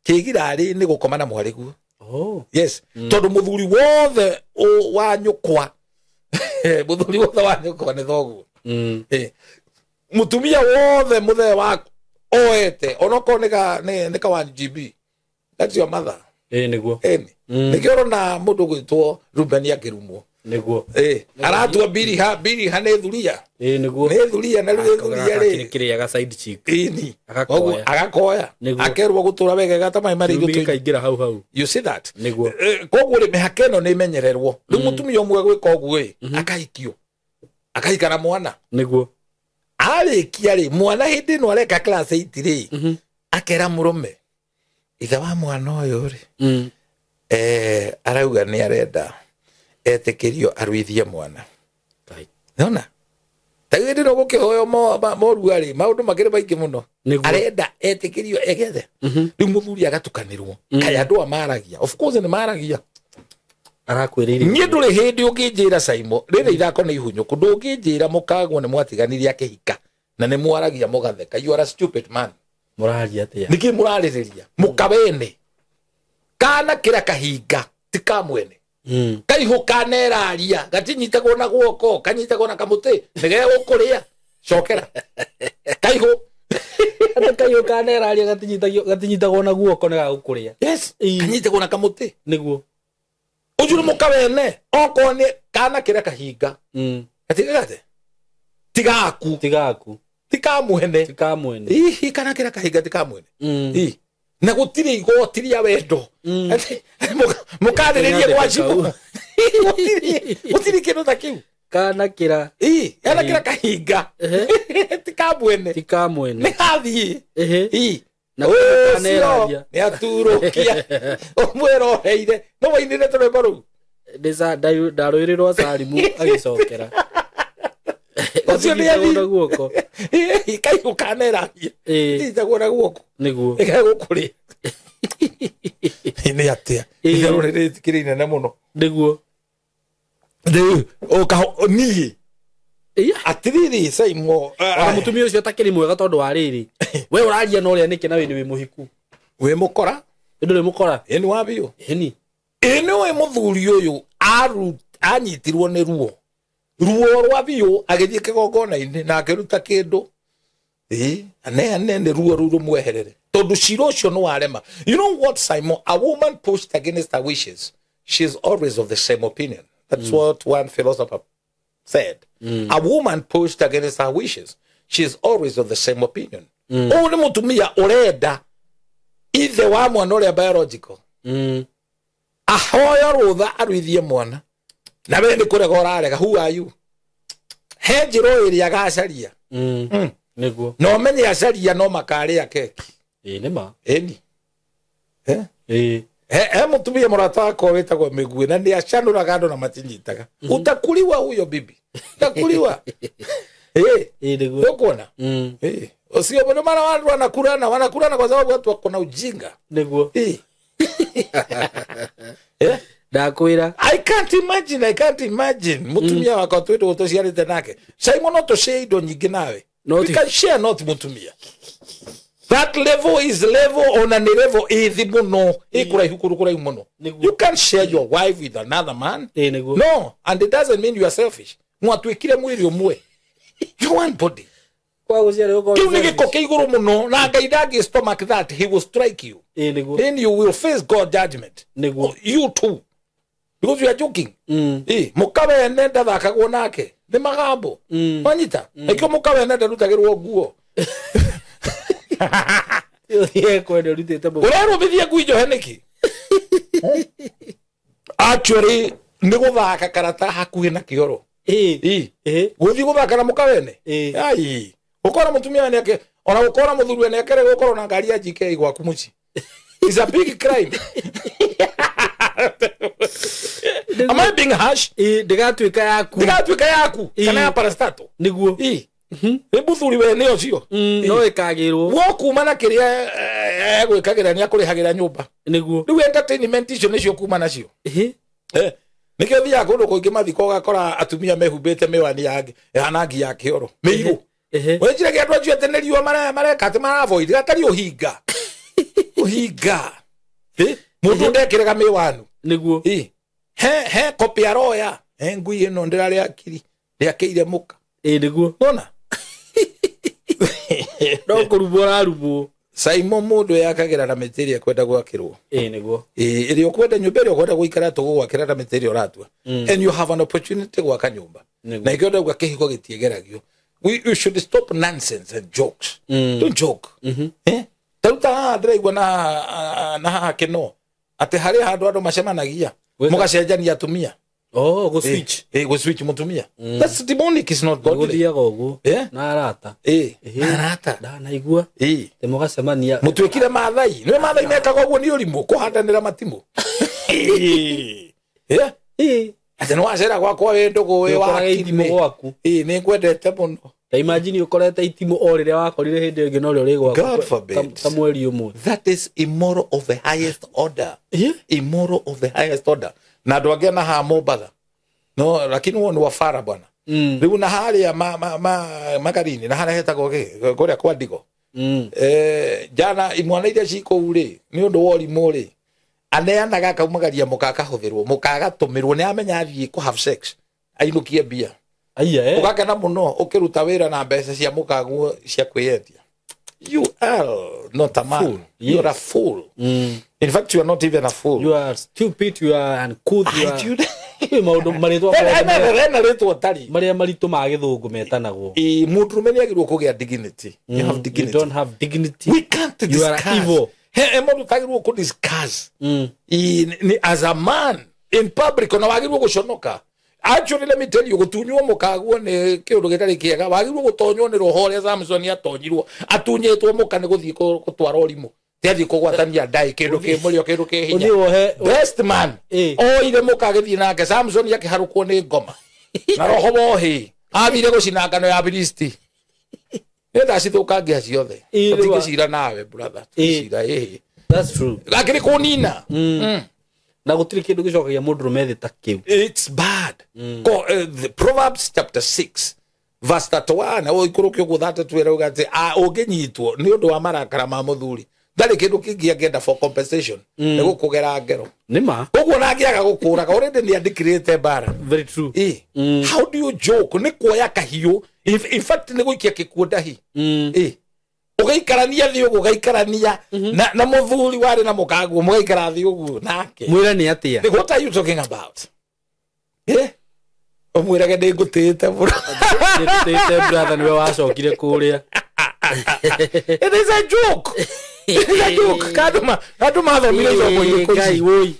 Kĩgirarĩ nĩ gũkoma na mwarĩguo. Oh. Yes. Tondũ mũthuri wothe wa nyũkwa, mũthuri wothe wa nyũkwa nĩ thoguo. Mũtumia wothe mũthee waku oete, onokorwo nĩ ka 1 GB. That's your mother. Nĩguo. Nĩkĩo ũrona mũndũ ũgwĩtwo Ruben akĩrumwo. Nĩguo. Aratua biriha, biriha nĩ thuria. Nĩguo. Nĩ thuria, na rĩu thuria rĩ. Kĩrĩaga side chick. Ĩni. Agakoya. Agakoya. Akerwo gũtũra wega ta maĩ marĩ igũtũ. Kaingĩra hau hau. You see that? Nĩguo. Koguo rĩ, mĩhaka ĩno nĩ ĩmenyererwo. Rĩu mũtumia ũmwe gwĩka ũguo ĩ, akahikio. Akahika na mwana. Nĩguo. Arĩkia rĩ, mwana hĩndĩ ĩno areka class 8 rĩ, akera mũrũme, ithe wa mwana ũyũ rĩ, Arauga nĩ arenda etĩkĩrio aruithie mwana. Nona ta gĩthĩ no gũkĩhoyo morugarĩ maũndũ makĩrĩ maingĩ mũno. Arenda etĩkĩrio egethe. Rĩu mũthuri agatukanĩrwo. Kaĩ andũ a maragia. Of course nĩ maragia. Arakwĩrĩire. Niĩ ndũrĩ hĩndĩ ũngĩnjĩra Saimo, rĩrĩ ithako nĩ ihunyũku, ndũngĩnjĩra mũkagwo nĩ mwatiganirie akĩhika na nĩ mwaragia mũgatheka. You are a stupid man. Mũraria atĩa? Nĩkĩ mũrarĩrĩria? Mũkawene. Kana kĩra kahinga ti ka mwene. Kaihu kaneraria gatinyitagwo na guoko, kanyitagwo na kamũtĩ nĩgegũkũrĩa. Cokera. Kaihu. Ate kaihu kaneraria gatinyitagwo na guoko nĩgagũkũrĩa. Yes. Kanyitagwo na kamũtĩ. Nĩguo. Ũcio nĩ mũkawene okorwo nĩ kana kĩra kahinga. Gatigate. Tigaku. Tigaku. Tikamwene. Tikamwene. Ihi kana kĩra kahinga tikamwene. Ii. Na gũtirĩ igoti rĩa wendo. Mũkarĩrĩrie gwa cibũ. Gũtirĩ kĩndũ ta kĩu. Kana kĩra. Ii, kana kĩra kahinga. Tikamwene. Tikamwene. Nĩ gathiĩ. Ii. Na kaneraria. Nĩ aturũkia. Ũmwĩroreire. No wainĩre tũrwĩmbo rũu. Ndarũĩrĩrwo Salimu agĩcokera. Ũcio nĩ athiĩ. Na guoko. Kaihu kaneraria. Tinyitagwo na guoko. Nĩguo. Nĩgegũkũrĩa. Nĩ atĩa? Itherũ rĩrĩ rĩtikĩrĩ inene mũno. Nĩguo. Rĩu niĩ. Atiriri Saimo. Ona mũtumia ũcio atakĩrĩ mwega tondũ wa rĩrĩ. We ũraria na ũrĩa nĩkĩ na wĩ nĩ mũhiku. Wĩ mũkora? Ndũrĩ mũkora. Ĩni wa biũ. Ĩni. Ĩ nĩwe mũthuri ũyũ anyitirwo nĩ ruo. Ruo rwa biũ agĩthiĩ kĩgongona-inĩ na akĩruta kĩndũ. Aneane nĩ ruo rũu rũmweherere. Tondũ cira ũcio nĩ warema. You know what, Simon? A woman pushed against her wishes, she is always of the same opinion. That's what one philosopher said. A woman pushed against her wishes, she is always of the same opinion. Ũyũ nĩ mũtumia ũrenda ithe wa mwana ũrĩa biological. Ahoyo rũtha aruithie mwana. Na we nĩ kũrega ũrarega. Who are you? He njĩra ĩrĩa agacaria. Nĩguo. No menye acaria no makarĩa keki. Ĩĩ nĩ ma. Ĩni. Ĩĩ. He mũtumia mũrata wakwa wĩtagwo Mĩguĩ na nĩ acanũraga andũ na matinyitaga. Utakuliwa huyo bibi. Utakuliwa. Ĩĩ nĩguo. Ũkuona? Ĩĩ. Ũcio nĩ mara watu wanakurana, wanakurana kwa sababu watu wako na ujinga. Nĩguo. Ĩĩ. Ndakwĩra. I can't imagine. Mũtumia wakwa twĩtwo tũciarĩte nake. Simon no tũshare indo nyingĩ nawe. We can share not mũtumia. That level is level on a level ĩthĩ mũno, ĩkũraihu kũraihu mũno. You can't share your wife with another man. No, and it doesn't mean you are selfish. Mwatuĩkire mwĩrĩ ũmwe. You one body. Kĩu nĩ gĩko kĩa igũrũ mũno na Ngai ndangĩ stomach that, he will strike you. Then you will face God judgment. You too. Because you are joking. Mũkawene ndathakagwo nake. Nĩ magambo. Wanyita? Ĩkĩo mũkawene ndarutagĩrwo nguo. Ũrerũmithia ngui njohe nĩkĩ? Actually nĩ gũthaka karata hakuhĩ na kĩoro. Gũthiĩ gũthaka na mũkawene. Ai. Ũkora mũtumia nĩ ona gũkora mũthuri nĩ akere gũkorwo na ngari ya GK gwaku mũciĩ. It's a big crime. Am I being harsh? Ndĩgatuĩka yaku. Ndĩgatuĩka yaku. Kana ya parastato. Nĩguo. Nĩ mũthuri we nĩ ũcio. No ĩkagĩrwo. Wokuma na kĩrĩa egwĩkagĩra nĩ akũrĩhagĩra nyũmba. Nĩguo. Rĩu entertainment icio nĩcio kuma nacio. Nĩkĩo thiaga kũndũ kũingĩ mathiko ũgakora atumia mehumbĩte mĩwani ya ngi ya kĩoro. Mĩirũ. Wenjiragia andũ acio atĩ nĩ riũa mareka atĩ maravoid gatarĩ ũhinga. Ũhinga. Mũndũ ndekĩraga mĩwanu. Nĩguo. He kopi aroya. He ngui ĩno ndĩrarĩa kiri. Ndĩakĩire mũka. Nĩguo. Nona? No kũrumwo ũrarumwo. Simon mũndũ yakagĩra na mĩtĩ ĩrĩa ekwenda gwakĩrwo. Nĩguo. Ĩrĩa ũkwenda nyũmba ĩrĩa ũkwenda gũikara tũgũgwakĩra na mĩtĩ ĩrĩa ũratua. And you have an opportunity gwaka nyũmba. Na ikĩo ndauga kĩhiko gĩtiĩgeragio. We should stop nonsense and jokes. Don't joke. Taruta haha ndĩraigua na haha kĩno. Atĩ harĩ handũ andũ macemanagia. Mũgacenjania atumia. Oh, go switch. Go switch mutumia. That's demonic, it's not godly. Guthiaga uguo. Na arata. Na arata. Ndanaigua. Te mugacemania. Mutuikire Maathai. Niwe Maathai mekaga uguo ni urimu kuhandanira matimu. Yeah. Atĩ nĩ wacera gwakwa wĩ ndũgũ wĩ Ũkoraga itimũ wakiri. gwaku. Nĩ ngwendete mũno. Ta imagine ũkorete itimũ o rĩrĩa wakorire hĩndĩ ĩngĩ no rĩo rĩ gwaku God forbid. ta mweri ũmwe. That is immoral of the highest order. Yeah. Immoral of the highest order. Na andũ angĩ na haha Mombatha. No, lakini huo ni wafara bwana. Rĩu na harĩa magarini na harĩa hetagwo kĩ kũrĩa kwa Ndigo. Jana imwana iria ci kũu rĩ nĩ ũndũ wa ũrimũ rĩ aneanaga akaumagaria mũka akahũthĩrwo mũka agatũmĩrwo nĩ amenya athiĩ kũ have sex ainũkie mbia. Aiya, eh. Ũgakena mũno ũkĩruta wĩra na mbeca cia mũkaguo cia kwĩyendia. You are not a man. Fool. You are a fool. In fact, you are not even a fool. You are stupid, you are uncouth, you are kwĩ maũndũ marĩtwa mothe Hena rĩtwa ũtarĩ. marĩa maritũ ma gĩthũngũ metanagwo. Ĩ, mũndũrũme nĩ agĩrĩirwo kũgĩa dignity. You have You dignity. don't have dignity. We can't You are discuss. evil. He mũndũ tagĩrĩirwo kũ discuss. Ĩ, ni as a man in public ona wagĩrĩirwo gũconoka. Actually, let me tell you, gũtunywo mũkaguo nĩ kĩũndũ gĩtarĩ kĩega. Wagĩrĩirwo gũtonywo nĩ roho ũrĩa Samson atonyirwo. Atunyĩtwo mũka nĩ gũthiĩ gũtwara ũrimũ. Ti athiĩ kũgwatania ndaĩ kĩndũ kĩ mũrĩo kĩndũ kĩ hinya. Ũthiĩ wohe Best man. Oire mũka agĩthiĩ nake Samson akĩharũkwo nĩ ngoma. Na roho wohĩ. Athire gũcina ngano ya Filisti. Nĩ ndacithũkangia ciothe. Ĩ, rĩu Tũtingĩcira nawe brother. Tũtingĩcira ĩhĩ. That's true. Akĩrĩ kũnina. Na gũtirĩ kĩndũ gĩcokagia mũndũrũme thĩ ta kĩu. It's bad. The Proverbs chapter 6 verse 31 ũikũrũke ũguo 32 ĩrauga atĩ ũngĩnyitwo nĩ ũndũ wa marakara ma mũthuri ndarĩ kĩndũ kĩngĩ angĩenda for compensation nĩ gũkũgera ngero. Nĩ ma. Koguo na angĩaga gũkũraga already nĩ andĩkĩrĩte mbara. Very true. How do you joke? Nĩ kuoya kahiũ. In fact nĩ gũikia gĩkuũ ndahi. Ũgaikarania thĩ ũguo ũgaikarania na mũthuri warĩ na mũkaguo mũgaikara thĩ ũguo nake. Mwĩra nĩ atĩa? What are you talking about? Ũmwĩrage nĩ ngũtĩĩte mũno. Nĩngũtĩĩte brother nĩwe wacokire kũrĩa. It is a joke. It is a joke. Kandũ mathomire ithomo irĩkũ Ngai ici? wũi.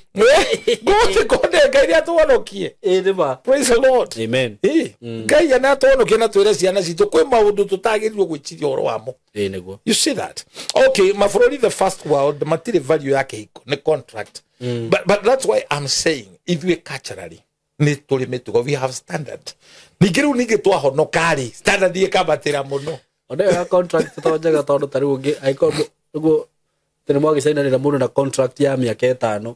Gũtĩ kũndĩ Ngai nĩ atũhonokie. Ĩ nĩ ma. Praise the Lord. Amen. Ngai nĩ atũhonokie na twĩre ciana citũ kwĩ maũndũ tũtagĩrĩirwo gwĩciria ũhoro wamo. Ĩ nĩguo. You see that? Okay, mabũrũri the first world matirĩ value ya kĩhiko nĩ contract. But that's why I'm saying ithuĩ culturally nĩ tũrĩ mĩtugo, we have standard. Ningĩ rĩu ningĩ twahonoka rĩ standard ĩkambatĩra mũno. Ona ĩyo ya contract to njega tondũ ta rĩu ũngĩ angĩkorwo ũguo tene mwagĩcainanĩra mũndũ na contract ya mĩaka ĩtano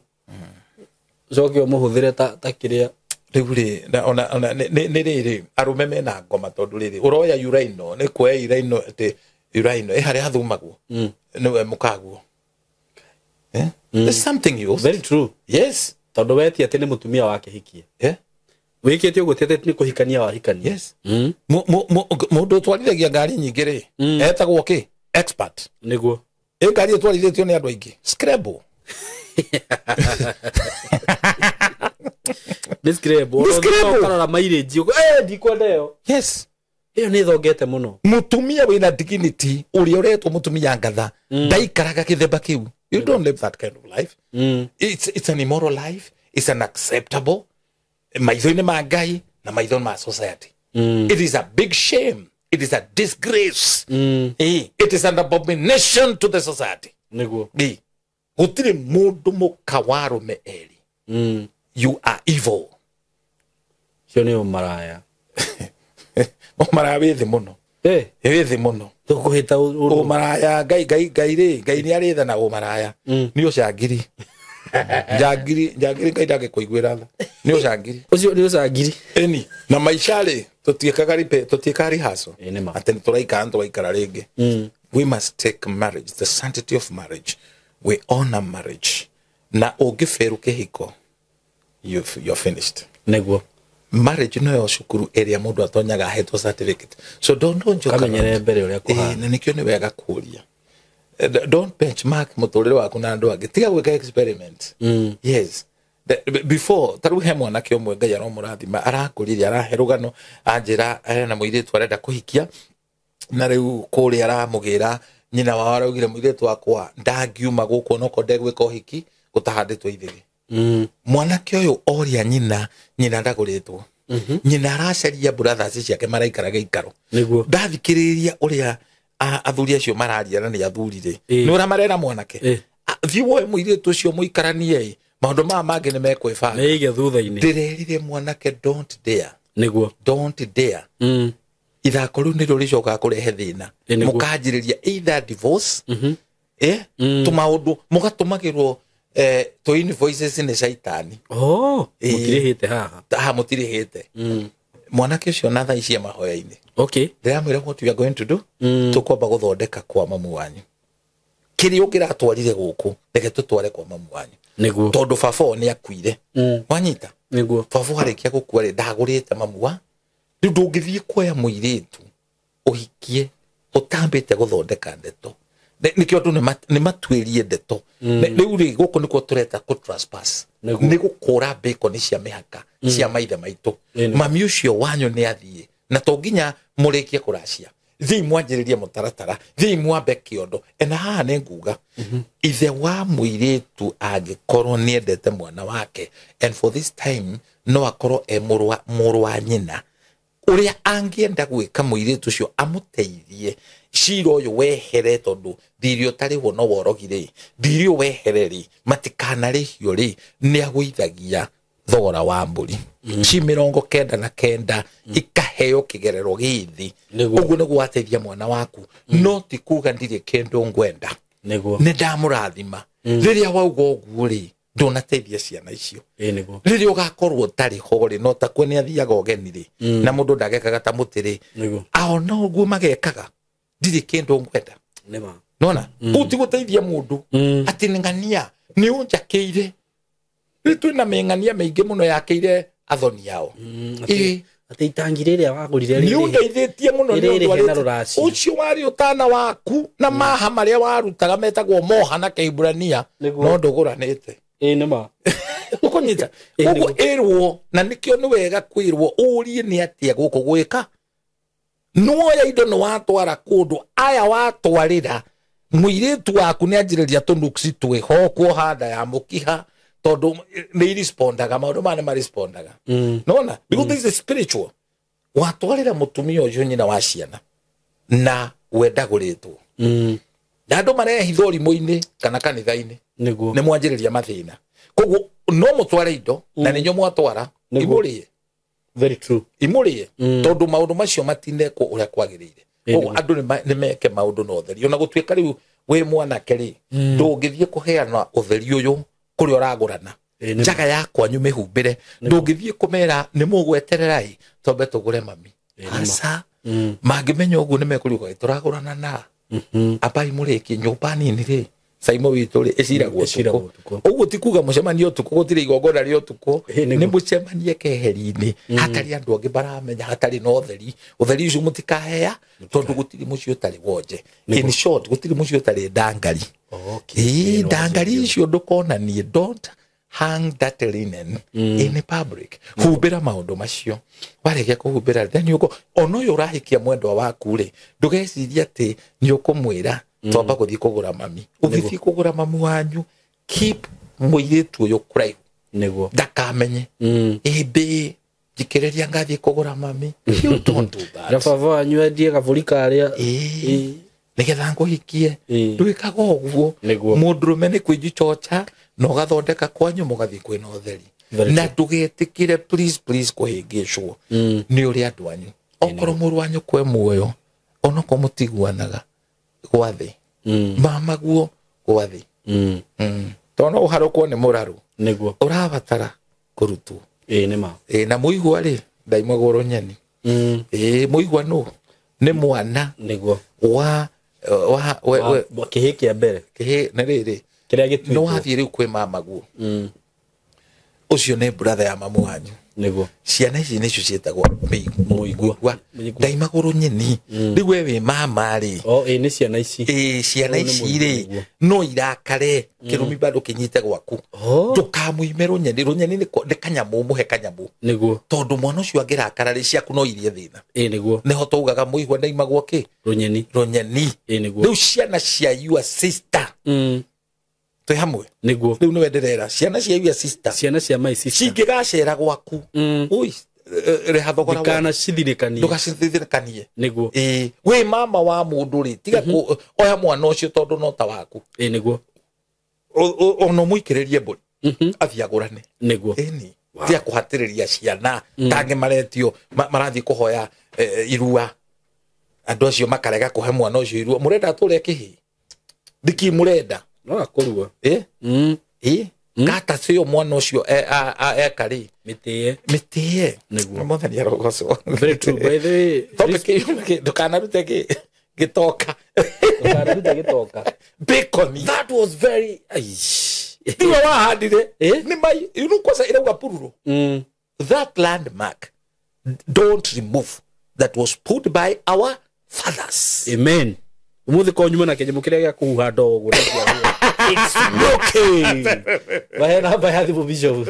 ũcoke ũmũhũthĩre ta kĩrĩa Rĩu rĩ ona nĩ rĩrĩ arũme mena ngoma tondũ rĩrĩ ũroya uraino nĩ kuoya uraino atĩ uraino ĩ harĩa hathumagwo nĩwe mũkaguo. There's something else. Very true. Yes. Tondũ wetie atĩ nĩ mũtumia wakĩhikia. Yeah. Wĩkĩte ũguo ti atĩ nĩ kũhikania wahikania. Yes. Mũndũ ũtwarithagia ngari nyingĩ rĩ etagwo kĩ? Expert. Nĩguo. Ĩ ngari ĩtwarithĩtio nĩ andũ aingĩ. Scrabble. Nĩ scrabble. Nĩ scrabble. Ũkarora mileage ũguo, ndikwenda ĩyo. Yes. Ĩyo nĩ ĩthongete mũno. Mũtumia wĩna dignity ũrĩa ũretwo mũtumia ngatha ndaikaraga kĩthemba kĩu. You don't live that kind of life. It's an immoral life. It's unacceptable. Maitho-inĩ ma Ngai na maitho ma society. It is a big shame. It is a disgrace. It is an abomination to the society. Nĩguo. Gũtirĩ mũndũ mũka wa arũme erĩ. You are evil. Cio nĩ ũmaraya. Ũmaraya wĩ thĩ mũno. Wĩ thĩ mũno. Tũkũhĩta ũndũ. Ũmaraya Ngai Ngai Ngai rĩ Ngai nĩ arĩ tha na ũmaraya. Nĩ ũcangiri. Njangiri njangiri Ngai ndangĩkũiguĩra tha. Nĩ ũcangiri. Ũcio nĩ ũcangiri. Ĩni na maica rĩ tũtiĩkaga tũtiĩkaga rehearsal. Ĩ nĩ ma. Atĩ nĩ tũraikara nĩ tũraikara rĩngĩ. We must take marriage, the sanctity of marriage. We honor marriage. Na ũngĩbĩrũ kĩhiko you're finished. Nĩguo. Marriage noyo cukuru ĩrĩa mũndũ atonyaga ahetwo certificate. So don't joke Kamenyere around. mbere ũrĩa kũhana. Na nĩkĩo nĩ wega kũria. Don't benchmark mũtũrĩre waku na andũ angĩ. Tiga gwĩka experiment. Yes. Before ta rĩu he mwanake ũmwe Ngai aromũrathima arakũririe arahe rũgano anjĩra ena mũirĩtu arenda kũhikia na rĩu kũrĩa aramũgĩra nyina wao araugire mũirĩtu wakwa ndangiuma gũkũ onokorwo ndegwĩka ũhiki gũtahandĩtwo ithĩgĩ. Mwanake ũyũ oria nyina nyina ndagũrĩtwo. Nyina aracaria brothers ciake maraikara gĩikaro. Nĩguo. Ndathikĩrĩria ũrĩa athuri acio mararia na nĩ athuri rĩ. Nĩ ũrĩa marera mwanake. Thiĩ woe mũirĩtu ũcio mũikaranie ĩ. Maũndũ maya mangĩ nĩ mekwĩbanga. Meige thutha-inĩ. Ndĩrerire mwanake don't dare. Nĩguo. Don't dare. Ithako rĩu nĩrĩo rĩcokaga kũrehe thĩna. Nĩguo. Mũkanjĩrĩria either divorce, tũmaũndũ mũgatũmagĩrwo tũ invoices nĩ caitani. Oh, mũtirĩhĩte haha. Haha mũtirĩhĩte. Mwanake ũcio na thaa ici e mahoya-inĩ. Okay. Ndĩramwĩra what we are going to do, tũkwamba gũthondeka kwa mamu wanyu. Kĩrĩa ũngĩratwarire gũkũ, reke tũtware kwa mamu wanyu. Nĩguo. Tondũ baba ũyũ nĩ akuire. Wanyita? Nĩguo. Baba arĩkia gũkua rĩ, ndagũrĩte mamu wa. Rĩu ndũngĩthiĩ kuoya mũirĩtu ũhikie ũtambĩte gũthondeka ndeto. Nĩkĩo andũ nĩ matuĩrie ndeto. Rĩu rĩ, gũkũ nĩkuo tũreta kũ trespass. Nĩ gũkũra bacon cia mĩhaka cia maithe maitũ. Mami ũcio wanyu nĩ athiĩ na to nginya mũrĩkie kũracia. Thiĩ mwanjĩrĩrie mũtaratara, thiĩ mwambe kĩondo. Ena haha nĩ nguga, ithe wa mũirĩtu angĩkorwo nĩendete mwana wake, and for this time no akorwo e mũrũ wa nyina, ũrĩa angĩenda gwĩka mũirĩtu ũcio amũteithie cira ũyũ wehere, tondũ thirĩ ũtarĩhwo no worogi rĩ, thirĩ ũyũ wehere rĩ, matikanarĩhio rĩ, nĩ agũithagia thogora wa mbũri ci 99 ikaheo kĩgerero gĩthĩ. Ũguo nĩguo wateithia mwana waku. No ti kuga ndirĩ kĩndũ ngwenda. Nĩ ndamũrathima. Rĩrĩa wauga ũguo rĩ, ndũnateithia ciana icio. Rĩrĩa ũgakorwo ũtarĩ ho rĩ, no takuo nĩ athiaga ũgeni rĩ, na mũndũ ndagekaga ta mũtĩ rĩ, ao no ũguo magekaga, ndirĩ kĩndũ ngwenda. Nona kũu ti gũteithia mũndũ atĩ nĩ ng'ania nĩ ũnjakĩire. Rĩu twĩna mĩng'ania mĩingĩ mũno yakĩire athoni ao. Atĩ itangi rĩrĩa wagũrire nĩ ũndeithĩtie mũno nĩ ũndũ ũcio warĩ ũtana waku na maha marĩa warutaga metagwo moha na Kĩhiburania, no ndũgũranĩte. Nĩma. Ũkũnyita? Ũguo ĩrwo, na nĩkĩo nĩ wega kwĩrwo ũrie nĩ atĩa gũkũ gwĩka. Nĩwoya indo nĩ watwara kũndũ, aya watwarĩra mũirĩtu waku nĩ anjĩrĩria tũnuksi twĩho kuoha nda ya mũkiha, tondũ nĩ irespondaga, maũndũ maya nĩ marespondaga. Nona, because this is spiritual. Watwarĩra mũtumia ũcio nyina wa ciana na we ndagũrĩtwo. Na andũ marehitha ũrimũ-inĩ kana kanitha-inĩ. Nĩ mwanjĩrĩria mathĩna. Koguo no mũtware indo na nĩnyo mwatwara imũrĩe. Very true. Imũrĩe tondũ maũndũ macio matinekwo ũrĩa kwagĩrĩire. Koguo andũ nĩ meke maũndũ na ũtheri. Ona gũtuĩka rĩu wĩ mwanake rĩ, ndũngĩthiĩ kũheana ũtheri ũyũ kũrĩa ũragũrana. Njaga ya kwanyu mĩhumbĩre. Ndũngĩthiĩ kũmera nĩ mũgweterera ĩ, twambe tũgũre mami. Aca. Mangĩmenya ũguo nĩ mekũriũka tũragũrana na. Ambai mũrĩkie nyũmba nini rĩ, Saimo witũ rĩ, ĩciragwo ũtukũ. Ũguo ti kuga mũcemanie ũtukũ, gũtirĩ igongona rĩa ũtukũ. Nĩ mũcemanie keheri-inĩ, hatarĩ andũ angĩ maramenya, hatarĩ na ũtheri. Ũtheri ũcio mũtikahea, tondũ gũtirĩ mũciĩ ũtarĩ wonje. In short, gũtirĩ mũciĩ ũtarĩ ndangari. Ndangari icio ndũkonanie, don't hang that linen in public. Humbĩra maũndũ macio. Warĩkia kũhumbĩra, then you go. Ona ũyũ ũrahikia mwendwa waku rĩ, ndũgecirie atĩ nĩ ũkũmwĩra twamba gũthiĩ kũgũra mami. Ũgĩthiĩ kũgũra mamu wanyu, keep mũirĩtu ũyũ kũraihu. Nĩguo. Ndakamenye. Ĩmbĩ, njikĩrĩria ngathiĩ kũgũra mami. You don't do that. Na baba wanyu endie gabũri karĩa. Nĩgetha ngũhikie. Ndwĩkaga ũguo. Mũndũrũme nĩ kwĩnjichocha na ũgathondeka kwanyu mũgathiĩ kwĩna ũtheri. Na ndũgetĩkĩre please please kũhĩngĩcwo nĩ ũrĩa andũ anyu. Okorwo mũrũ wanyu kwe muoyo, onokorwo mũtiguanaga gwa thĩ. Mama guo gwa thĩ. Tondũ no ũharũkwo nĩ mũrarũ. Nĩguo. Ũrabatara kũrutwo. Nĩma. Na mũigua rĩ, ndaimagwo rũnyeni. Mũigua nũ? Nĩ mwana. Nĩguo. Wa kĩhĩ kĩa mbere. Kĩhĩ nĩ rĩrĩ. Kĩrĩa gĩtuĩtwo. Nĩ wathiĩ rĩu kwĩ mama guo. Ũcio nĩ brother ya mamu wanyu. Nĩguo. Ciana ici nĩcio ciĩtagwo mũigua. Ndaimagwo rũnyeni. Rĩu we wĩ mama rĩ. Nĩ ciana ici. Ciana ici rĩ, no irakare kĩrumi bado kĩnyite gwaku. Ndũkamũime rũnyeni. Rũnyeni nĩ kanyamũ, mũhe kanyamũ. Nĩguo. Tondũ mwana ũcio angĩrakara rĩ, ciaku no irie thĩna. Nĩguo. Nĩho taugaga mũigua ndaimagwo kĩ? Rũnyeni. Rũnyeni. Nĩguo. Rĩu ciana cia your sister. Twĩ hamwe. Nĩguo. Rĩu nĩwe ndĩrera ciana cia your sister. Ciana cia my sister. Cingĩgacera gwaku. Ui, rĩha thogora waku. Ndũkanacithirĩkanie. Ndũgacithirĩkanie. Nĩguo. Wĩ mama wa mũndũ rĩ, tiga oya mwana ũcio tondũ no ta waku. Nĩguo. Ona ũmũikĩrĩrie mbũri. Athiĩ agũrane. Nĩguo. Ĩni tia kũhatĩrĩria ciana tangĩ maretio marathiĩ kũhoya irua, andũ acio makarega kũhe mwana ũcio irua. Mũrenda atũre kĩhĩ ndiki mũrenda no akũrua. Ĩ kata cio mwana ũcio eka rĩ mĩtĩe. Mĩtĩe. Nĩguo. Mwathani arogocwo. Very true, by the way. Topic ĩyo ndũkanarute gĩtoka. Ndũkanarute gĩtoka. Bacon. That was very Aish. Tiwe wahandire. Eh? Nĩ mai kwanza ĩrauga pururo. That landmark don't remove that was put by our fathers. Amen. Umuthi ko nyuma na kĩnyamũ kĩrĩa gĩa kũhuha ndoo ũguo. It's working. Wahe namba ya thimũ, Bishop.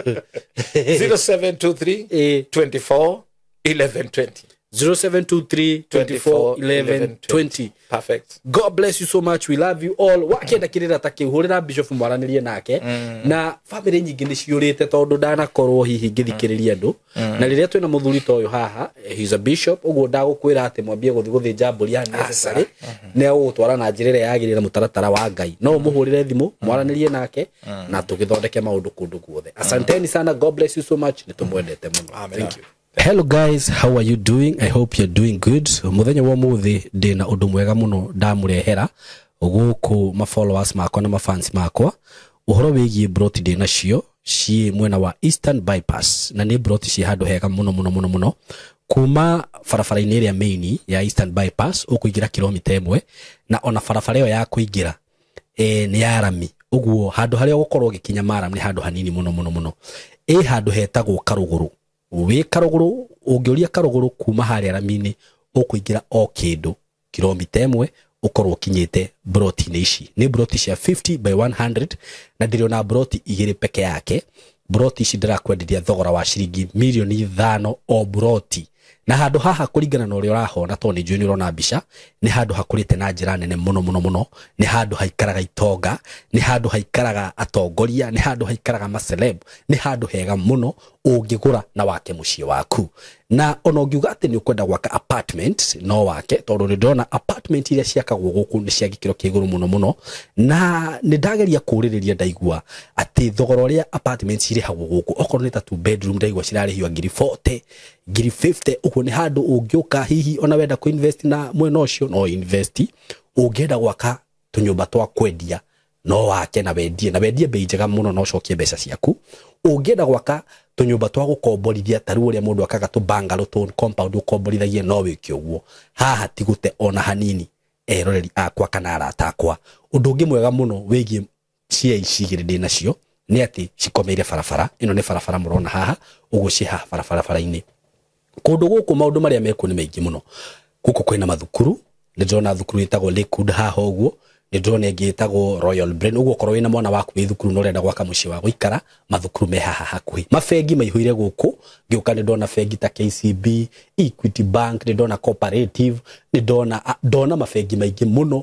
0723 24 11 20. 0723 24 11 20. Perfect. God bless you so much. We love you all. Wakenda kirira ta kiu hurira Bishop mwaranĩrie nake. Na family nyingĩ nĩ ciũrĩte tondũ ndanakorwo hihi ngĩthikĩrĩria andũ. Na rĩrĩa twĩna mũthuri ta ũyũ haha, he's a bishop, ũguo ndagũkwĩra atĩ mwambie gũthiĩ gũthĩnja mbũri unnecessary. Nĩ agũgũtwara na njĩra ĩrĩa yagĩrĩire na mũtaratara wa Ngai. No ũmũhũrĩre thimũ, mwaranĩrie nake na tũgĩthondeke maũndũ kũndũ guothe. Asanteni sana. God bless you so much. Nĩ tũmwendete mũno. Amen. Thank you. Hello guys, how are you doing? I hope you're doing good. Muthenya wa muthi ndina undu mwega muno ndamurehera guku ma followers makwa na ma fans makwa. Uhoro wigie broti ndina cio ci mwena wa Eastern Bypass, na ni broti ci handu hega muno muno muno muno. Kuma barabara-inĩ ĩrĩa main ya Eastern Bypass ũkũingĩra kilomita 1, na ona barabara ĩyo ya kũingĩra nĩ ya rami. Ũguo handũ harĩa ũgũkorwo ũgĩkinya maram nĩ handũ hanini muno muno muno. Ĩ handũ hetagwo Karũgũrũ. Wĩ Karũgũrũ, ũngĩũria Karũgũrũ kuma harĩa rami-inĩ ũkũingĩra o kĩndũ kilomita 1 ũkorwo ũkinyĩte broti-inĩ ici. Nĩ broti cia 50 by 100 na ndĩrĩ ona broti 2 peke yake. Broti ici ndĩrakwenderia thogora wa ciringi mirioni 5 o broti. Na handũ haha kũringana na ũrĩa ũrahona, tondũ nĩ njũĩ nĩ ũrona mbica, nĩ handũ hakũrĩte na njĩra nene mũno mũno mũno. Nĩ handũ haikaraga itonga, nĩ handũ haikaraga atongoria, nĩ handũ haikaraga maceleb, nĩ handũ hega mũno ũngĩgũra na wake mũciĩ waku. Na ona ũngiuga atĩ nĩ ũkwenda gwaka apartment no wake, tondũ nĩ ndĩrona apartment iria ciakagwo gũkũ nĩ cia gĩkĩro kĩa igũrũ mũno mũno. Na nĩ ndageria kũũrĩrĩria ndaigua atĩ thogora ũrĩa apartment cirĩhagwo gũkũ, okorwo nĩ ta 2 bedroom ndaigua cirarĩhio ngiri 40, ngiri 50. Ũguo nĩ handũ ũngĩũka hihi ona wenda kũ-invest na mwena ũcio no invest. Ũngĩenda gwaka tũnyũmba twa kwendia no wake na wendie, na wendie bei njega mũno na ũcokie mbeca ciaku. Ũngĩenda gwaka tũnyũmba twa gũkomborithia ta rĩu ũrĩa mũndũ akaga tũ bungalow tũ compound ũkomborithagie no wĩke ũguo. Haha ti gũte ona hanini, eroreri akwa kana arata akwa. Ũndũ ũngĩ mwega mũno wĩgiĩ cia ici igĩrĩ ndĩ nacio nĩ atĩ cikomeire barabara. Ĩno nĩ barabara mũrona haha, ũguo ciĩ haha barabara-inĩ. Kũndũ gũkũ maũndũ marĩa mekuo nĩ maingĩ mũno. Gũkũ kwĩna mathukuru, nĩ ndĩrona thukuru ĩtagwo Lakewood haha ũguo, nĩ ndĩrona ĩngĩ ĩtagwo Royal Brain. Ũguo okorwo wĩna mwana waku wĩ thukuru na ũrenda gwaka mũciĩ wa gũikara, mathukuru me haha hakuhĩ. Mabengi maihũire gũkũ, ngĩũka nĩ ndona bengi ta KCB, Equity Bank, nĩ ndona Cooperative, nĩ ndona mabengi maingĩ mũno.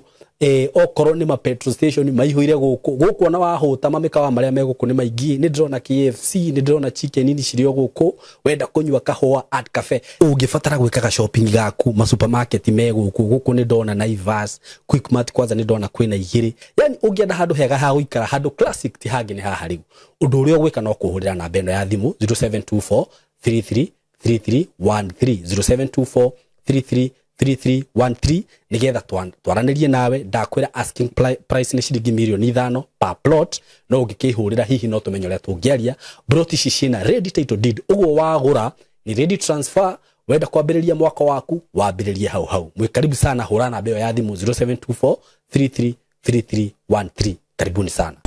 Okorwo nĩ ma petrol station maihũire gũkũ. Gũkũ ona wahũta mamĩkawa marĩa me gũkũ nĩ maingĩ. Nĩ ndĩrona KFC, nĩ ndĩrona chicken ini cirĩ o gũkũ. Wenda kũnyua kahũa at cafe, ũngĩbatara gwĩkaga shopping gaku, ma supermarket me gũkũ. Gũkũ nĩ ndona Naivas, Quickmart kwanza nĩ ndona kwĩna 2. Yani ũngĩenda handũ hega ha gũikara, handũ classic ti hangĩ nĩ haha rĩu. Ũndũ ũrĩa ũgwĩka no kũhũrĩra namba ĩno ya thimũ 0724 33 3313, 0724 33 3313, nigetha twaranĩrie nawe. Ndakwĩra asking price nĩ ciringi mirioni 5 per plot, no ũngĩkĩhũrĩra hihi no tũmenye ũrĩa tũngĩaria. Plot ici ciĩna ready title deed, ũguo wagũra ni ready transfer. Wenda kwambĩrĩria mwaka waku wambĩrĩrie hau hau. Mwĩ karibu sana, hũra namba ĩyo ya thimũ 0724 33 3313. Karibuni sana.